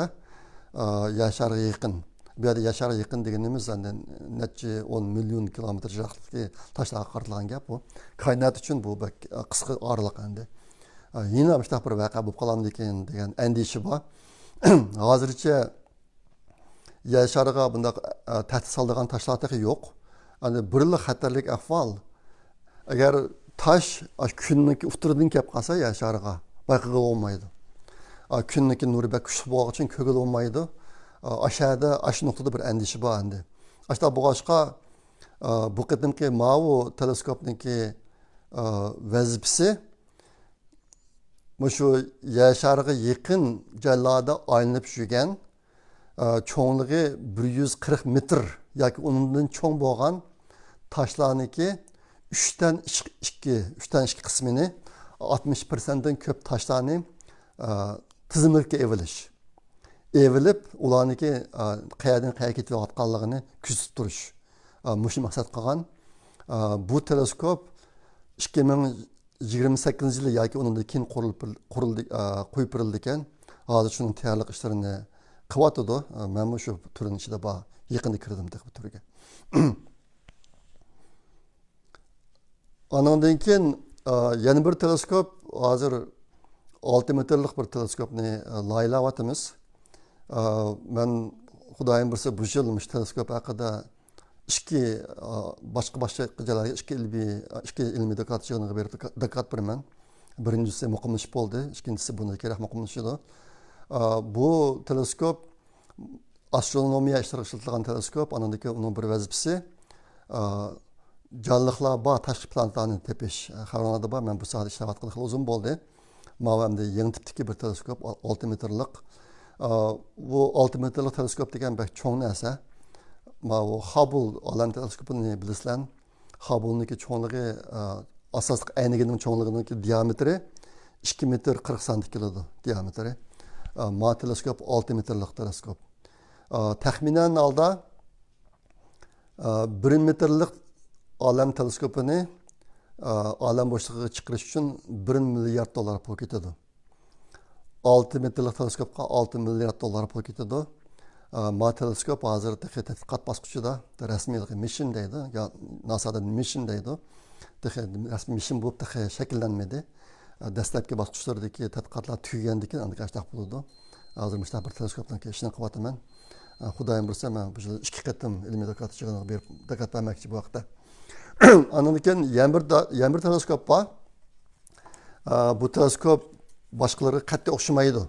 ئا، يەر شارىغا يېقىن. بۇ يەردە يەر شارىغا يېقىن دېگىنىمىز ئەمدى نەچچە ئون مىليون كىلومېتىر يىراقلىقتىكى تاشلارغا قارىتىلغان گەپ بۇ. كائىنات ئۈچۈن بۇ بەك، ئا، قىسقا ئارىلىق ئەمدى. ئا، يەنە مۇشۇنداق بىر ۋەقە بولۇپ قالامدىكىن دېگەن ئەندىشە بار. ھازىرچە يەر شارىغا بۇنداق، ئە، تەھدىت سالىدىغان تاشلار تېخى يوق. ئەمدى بىرلا خەتەرلىك ئەھۋال، ئەگەر تاش ئاشۇ كۈننىڭكى ئوتتۇرىدىن كەپ قالسا يەر شارىغا، بايقىغىلى بولمايدۇ. ئا، كۈننىڭكى نۇرى بەك كۈچلۈك بولغان ئۈچۈن كۆرگىلى بولمايدۇ. ئا، ئاشۇ يەردە، ئاشۇ نۇقتىدا بىر ئەندىشە بار ئەمدى. ئاشۇنداق بولغاچقا، ئا، بۇ قېتىمقى ماۋۇ تېلېسكوپنىڭكى، ئا، ۋەزىپىسى مۇشۇ يەر شارىغا يېقىن جايلاردا ئايلىنىپ يۈرگەن، ئە، چوڭلۇقى بىر يۈز قىرىق مېتىر ياكى ئۇنىڭدىن چوڭ بولغان تاشلارنىڭكى ئۈچتىن ئىككى، ئۈچتىن ئىككى قىسمىنى، ئاتمىش پىرسەنتتىن كۆپ تاشلارنى، ئە، تىزىملىككە ئېلىۋېلىش. ئېلىۋېلىپ، ئۇلارنىڭكى، ئە، قەيەردىن قەيەرگە كېتىۋاتقانلىقىنى كۆزىتىپ تۇرۇش. ئە، مۇشۇ مەقسەت قىلغان. ئە، بۇ تېلېسكوپ ئىككى مىڭ يىگىرمە سەككىزىنچى يىلى ياكى ئۇنىڭدىن كېيىن قۇرۇلۇپ، قۇرۇلدى، ئا، قويۇپ بېرىلىدىكەن. ھازىر شۇنىڭ تەييارلىق ئىشلىرىنى قىلىۋاتىدۇ. ئا، مەنمۇ شۇ تۈرنىڭ ئىچىدە بار. يېقىندا كىردىم تېخى بۇ تۈرگە. ئانىڭدىن كېيىن، ئا، يەنە بىر تېلېسكوپ، ھازىر ئالتە مېتىرلىق بىر تېلېسكوپنى، ئا، لايىھەلەۋاتىمىز. ئا، مەن خۇدايىم بۇيرۇسا بۇ يىل مۇشۇ تېلېسكوپ ھەققىدە ئىككى، ئا، باشقا، باشقا جايلارغا ئىككى ئىلمىي، ئىككى ئىلمىي دوكلات يىغىنىغا بېرىپ دوكلات بېرىمەن. بىرىنچىسى مۇقىملىشىپ بولدى، ئىككىنچىسى بۇنىڭدىن كېيىنرەك مۇقىملىشىدۇ. ئا، بۇ تېلېسكوپ ئاسترونومىيە ئىشلىرىغا ئىشلىتىلگەن تېلېسكوپ، ئانىڭدىن كېيىن ئۇنىڭ بىر ۋەزىپىسى، ئا، جانلىقلار بار تاشقى پلانېتلارنى تېپىش. خەۋىرىڭلاردا بار، مەن بۇ ساھەدە ئىشلەۋاتقىلى خېلى ئۇزۇن بولدى. ماۋۇ ئەمدى يېڭى تىپتىكى بىر تېلېسكوپ، ئالتە مېتىرلىق. ئا، بۇ ئالتە مېتىرلىق تېلېسكوپ دېگەن بەك چوڭ نەرسە. ماۋۇ خاببل ئالەم تېلېسكوپىنى بىلىسىلەر. خاببلنىڭكى چوڭلۇقى، ئا، ئاساسلىق ئەينىكىنىڭ چوڭلۇقىنىڭكى دىئامېتىرى ئىككى مېتىر قىرىق سانتى كېلىدۇ، دىئامېتىرى. ئا، ما تېلېسكوپ ئالتە مېتىرلىق تېلېسكوپ. ئا، تەخمىنەن ھالدا، ئا، بىر مېتىرلىق ئالەم تېلېسكوپىنى، ئا، ئالەم بوشلۇقىغا چىقىرىش ئۈچۈن بىر مىليارد دوللار پۇل كېتىدۇ. ئالتە مېتىرلىق تېلېسكوپقا ئالتە مىليارد دوللار پۇل كېتىدۇ. ئا، ما تېلېسكوپ ھازىر تېخى تەتقىقات باسقۇچىدا، رەسمىي مىشن دەيدۇ، يا ناسادا مىشن دەيدۇ. تېخى رەسمىي مىشن بولۇپ تېخى شەكىللەنمىدى. ئا، دەسلەپكى باسقۇچلىرىدىكى تەتقىقاتلار تۈگىگەندىن كېيىن ئاندىن كېيىن ئاشۇنداق بولىدۇ. ھازىر مۇشۇنداق بىر تېلېسكوپنىڭ ئىشىنى قىلىۋاتىمەن. ئا، خۇدايىم بۇيرۇسا مەن بۇ يىل ئىككى قېتىم ئىلمىي دوكلات يىغىنىغا بېرىپ دوكلات بەرمەكچى بۇ ھەقتە. ئاندىن كېيىن يەنە بىر دا-، يەنە بىر تېلېسكوپ بار. ئا، بۇ تېلېسكوپ باشقىلىرىغا قەتئىي ئوخشىمايدۇ.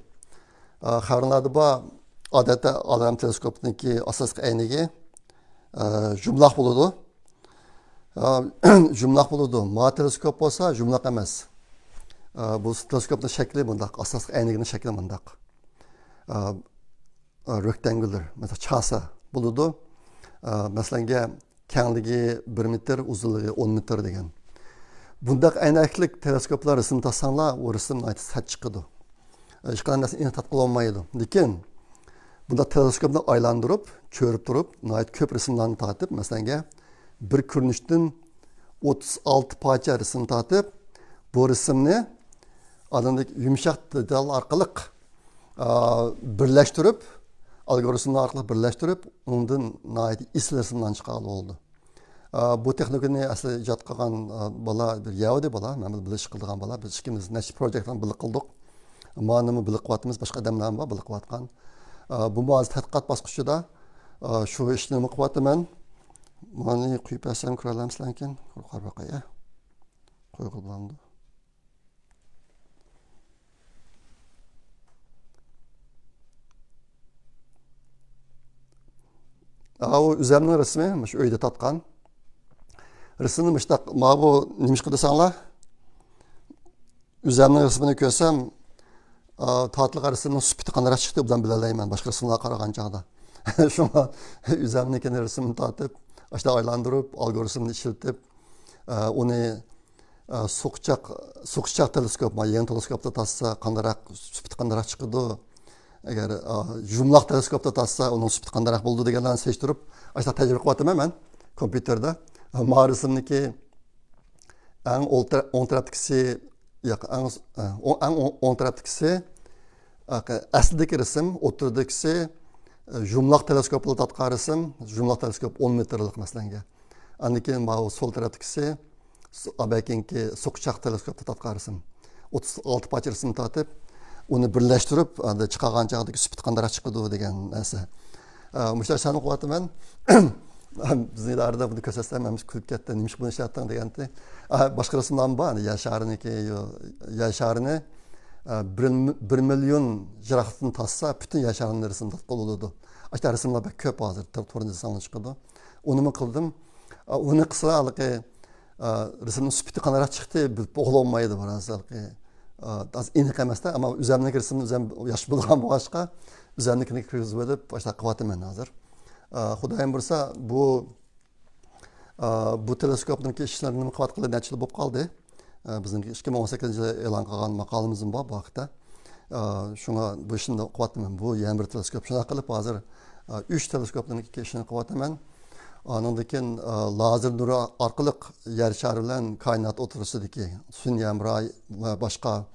ئا، خەۋىرىڭلاردا بار، ئادەتتە ئالەم تېلېسكوپنىڭكى ئاساسلىق ئەينىكى، ئا، يۇمىلاق بولىدۇ. ئا، يۇمىلاق بولىدۇ. ما تېلېسكوپ بولسا يۇمىلاق ئەمەس. ئا، بۇ تېلېسكوپنىڭ شەكلى مۇنداق، ئاساسلىق ئەينىكىنىڭ شەكلى مۇنداق. ئا، رېكتانگۇلار، مەسىلەن، چاسا بولىدۇ. ئا، مەسىلەنگە، كەڭلىكى بىر مېتىر، ئۇزۇنلۇقى ئون مېتىر دېگەن. بۇنداق ئەينەكلىك تېلېسكوپلار رەسىم تارتساڭلار، ئۇ رەسىم ناھايىتى سەت چىقىدۇ. ھېچقانداق نەرسىنى ئېنىق تارتقىلى بولمايدۇ. لېكىن بۇنداق تېلېسكوپنى ئايلاندۇرۇپ، چۆرۈپ تۇرۇپ، ناھايىتى كۆپ رەسىملەرنى تارتىپ، مەسىلەنگە، بىر كۆرۈنۈشتىن ئوتتۇز ئالتە پارچە رەسىم تارتىپ، بۇ رەسىمنى ئادەمدىكى يۇمشاق دېتال ئارقىلىق ئا، بىرلەشتۈرۈپ، ئالگورىتملار ئارقىلىق بىرلەشتۈرۈپ، ئۇنىڭدىن ناھايىتى ئېسىل رەسىملەرنى چىقارغىلى بولىدۇ. ئا، بۇ تېخنىكىنى ئەسلى ئىجاد قىلغان، ئا، بالا بىر يەھۇدىي بالا، مەن بىلەن بىللە ئىش قىلىدىغان بالا. بىز ئىككىمىز نەچچە پروژېكتنى بىللە قىلدۇق. مانىمۇ بىللە قىلىۋاتىمىز، باشقا ئادەملەرمۇ بار بىللە قىلىۋاتقان. ئا، بۇمۇ ھازىر تەتقىقات باسقۇچىدا. ئا، شۇ ئىشنىمۇ قىلىۋاتىمەن. مانى قويۇپ بەرسەم كۆرەلەمسىلەركىن؟ قارا باقاي. قويغىلى بولامدۇ؟ ئاۋۇ ئۆزەمنىڭ رەسىمى، مۇشۇ ئۆيدە تارتقان. رەسىمنى مۇشتاق، ما بۇ نېمىشقا دېسەڭلار؟ ئۆزەمنىڭ رەسىمىنى كۆرسەم، ئا، تارتىلغان رەسىمنىڭ سۈپىتى قانداقراق چىقتى، ئوبدان بىلەلەيمەن، باشقا رەسىملەرگە قارىغان چاغدا. شۇڭا ئۆزەمنىڭكىنى رەسىمنى تارتىپ، ئاشۇنداق ئايلاندۇرۇپ، ئالگورىتمنى ئىشلىتىپ، ئا، ئۇنى ئا، سوقىچاق، سوقىچاق تېلېسكوپ، ما يېڭى تېلېسكوپتا تارتسا قانداقراق، سۈپىتى قانداقراق چىقىدۇ؟ ئەگەر، ئا، يۇمىلاق تېلېسكوپتا تارتسا ئۇنىڭ سۈپىتى قانداقراق بولىدۇ دېگەنلەرنى سېلىشتۇرۇپ، ئاشۇنداق تەجرىبە قىلىۋاتىمەن مەن كومپيۇتېردا. ئا، ما رەسىمنىكى ئەڭ ئول تەرە-، ئوڭ تەرەپتىكىسى، ياق، ئەڭ، ئا، ئوڭ، ئەڭ ئوڭ، ئوڭ تەرەپتىكىسى، ئا، ئەسلىدىكى رەسىم، ئوتتۇرىدىكىسى، ئا، يۇمىلاق تېلېسكوپ بىلەن تارتقان رەسىم، يۇمىلاق تېلېسكوپ ئون مېتىرلىق مەسىلەنگە. ئاندىن كېيىن ماۋۇ سول تەرەپتىكىسى، سو-، ئابەكىنكى سوقىچاق تېلېسكوپتا تارتقان رەسىم. ئوتتۇز ئالتە پارچە رەسىم تارتىپ، ئۇنى بىرلەشتۈرۈپ، ئاندىن چىقارغان چاغدىكى سۈپىتى قانداقراق چىقىدۇ دېگەن نەرسە. ئا، مۇشۇلار ئىشلارنى قىلىۋاتىمەن. بىزنىڭ ئىدارىدە بۇنى كۆرسەتسەم، ھەممىسى كۈلۈپ كەتتى. «نېمىشقا بۇنى ئىشلەتتىڭ؟» دېگەنتى. «ئا، باشقا رەسىملارمۇ بار، يەر شارىنىڭكى، يو-، يەر شارىنى، ئا، بىر، بىر مىليون يىراقلىقتىن تارتسا، پۈتۈن يەر شارىنى رەسىم تارتقىلى بولىدۇ.» ئاشۇنداق رەسىملەر بەك كۆپ ھازىر، تور-، تورنى دېسەڭلار چىقىدۇ. ئۇنىمۇ قىلدىم. ئا، ئۇنى قىلسىلا ھېلىقى، ئا، رەسىمنىڭ سۈپىتى قانداقراق چىقتى، بىلىپ بولالمايدۇ بىراز ھېلىقى. ئا، ئاز ئېنىق ئەمەستە، ئەمما ئۆزەمنىڭكى رەسىمنى ئۆزەم ياخشى بىلىدىغان بولغاچقا، ئۆزەمنىڭكىنى كىرگۈزۈۋېلىپ، ئاشۇنداق قىلىۋاتىمەن ھازىر. ئا، خۇدايىم بۇيرۇسا، بۇ، ئا، بۇ تېلېسكوپنىڭكى ئىشلىرىنى قىلىۋاتقىلى نەچچە يىل بولۇپ قالدى. ئا، بىزنىڭكى ئىككى مىڭ ئون سەككىزىنچى يىلى ئېلان قىلغان ماقالىمىزمۇ بار بۇ ھەقتە. ئا، شۇڭا بۇ ئىشنى قىلىۋاتىمەن. بۇ يەنە بىر تېلېسكوپ. شۇنداق قىلىپ ھازىر، ئا، ئۈچ تېلېسكوپنىڭ ئىككى ئىشىنى قىلىۋاتىمەن. ئانىڭدىن كېيىن، ئا، لازېر نۇرى ئارقىلىق يەر شارى بىلەن كائىنات ئوتتۇرىسىدىكى، سۈنئىي ھەمراھ ۋە باشقا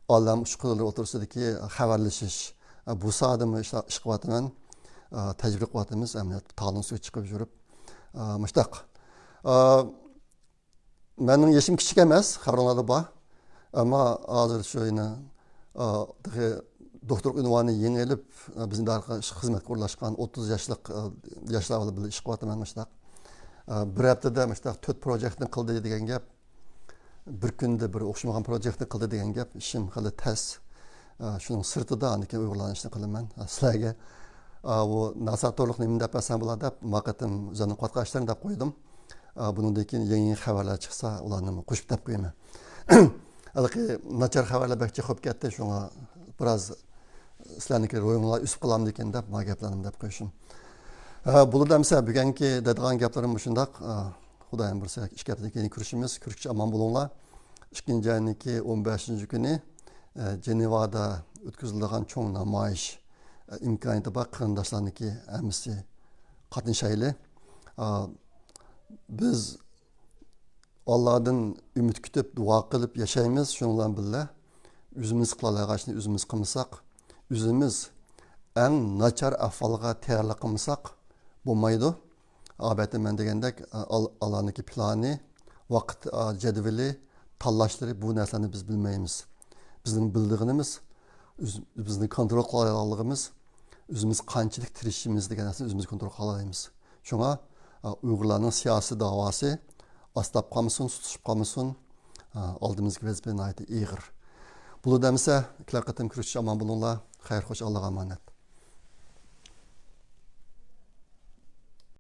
ئالەم ئۇچقۇنلىرى ئوتتۇرىسىدىكى خەۋەرلىشىش، ئا، بۇ ساھەدىمۇ ئىش، ئىش قىلىۋاتىمەن. ئا، تەجرىبە قىلىۋاتىمىز، ئەمەلىيەتتە تاغنىڭ ئۈستىگە چىقىپ يۈرۈپ. ئا، مۇشتاق. ئا، مېنىڭ يېشىم كىچىك ئەمەس، خەۋىرىڭلاردا بار. ئەمما ھازىر شۇ يەنە، ئا، تېخى دوكتورلۇق ئۇنۋانىنى يېڭى ئېلىپ، ئا، بىزنىڭ ئىدارىگە خىزمەتكە ئورۇنلاشقان ئوتتۇز ياشلىق، ئا، ياشلار بىلەن بىللە ئىش قىلىۋاتىمەن مۇشۇنداق. ئا، بىر ھەپتىدە مۇشۇنداق تۆت پروجېكتنى قىلدى دېگەن گەپ. بىر كۈندە بىر ئوخشىمىغان پروجېكتنى قىلدى دېگەن گەپ، ئىشىم خېلى تەس. ئا، شۇنىڭ سىرتىدا ئاندىن كېيىن ئۇيغۇرلارنىڭ ئىشىنى قىلىمەن. ئا، سىلەرگە، ئا، بۇ ناسا تورلۇق نېمىنى دەپ بەرسەم بولار دەپ، ما قېتىم ئۆزۈمنىڭ قىلىۋاتقان ئىشلىرىنى دەپ قويدۇم. ئا، بۇنىڭدىن كېيىن يېڭى خەۋەرلەر چىقسا، ئۇلارنىمۇ قوشۇپ دەپ قويىمەن. ھېلىقى ناچار خەۋەرلەر بەك جىق بولۇپ كەتتى، شۇڭا بىراز سىلەرنىڭكى روھىڭلار ئۆسۈپ قالامدىكىن دەپ، ما گەپلەرنى دەپ قويۇشۇم. ئا، بولىدۇ ئەمىسە، بۈگۈنكى دەيدىغان گەپلىرىم مۇشۇنداق. ئا، خۇدايىم بۇيرۇسا، ئىككى ھەپتىدىن كېيىن كۆرۈشىمىز. كۆرۈشكىچە ئامان بولۇڭلار. ئىككىنچى ئاينىڭكى ئون بەشىنچى كۈنى، ئە، جېنېۋادا ئۆتكۈزۈلىدىغان چوڭ نامايىش، ئە، ئىمكانىيىتى بار قېرىنداشلارنىڭكى ھەممىسى قاتنىشايلى. ئا، بىز ئاللادىن ئۈمىد كۈتۈپ، دۇئا قىلىپ ياشايمىز. شۇنىڭ بىلەن بىللە، ئۆزىمىز قىلالايدىغان ئىشنى ئۆزىمىز قىلمىساق، ئۆزىمىز ئەڭ ناچار ئەھۋالغا تەييارلىق قىلمىساق بولمايدۇ. ئەلۋەتتە، مەن دېگەندەك، ئال-، ئاللانىڭكى پىلانى، ۋاقىت، ئا، جەدۋىلى، تاللاشلىرى، بۇ نەرسىلەرنى بىز بىلمەيمىز. بىزنىڭ بىلىدىغىنىمىز، ئۆز-، بىزنى كونترول قىلالايدىغانلىقىمىز، ئۆزىمىز قانچىلىك تىرىشىمىز دېگەن نەرسىنى ئۆزىمىز كونترول قىلالايمىز. شۇڭا، ئا، ئۇيغۇرلارنىڭ سىياسىي داۋاسى ئاستاپ قالمىسۇن، سۇسۇپ قالمىسۇن. ئا، ئالدىمىزدىكى ۋەزىپە ناھايىتى ئېغىر. بولىدۇ ئەمىسە، كېلەر قېتىم كۆرۈشكىچە ئامان بولۇڭلار. خەير خوش، ئاللاغا ئامانەت.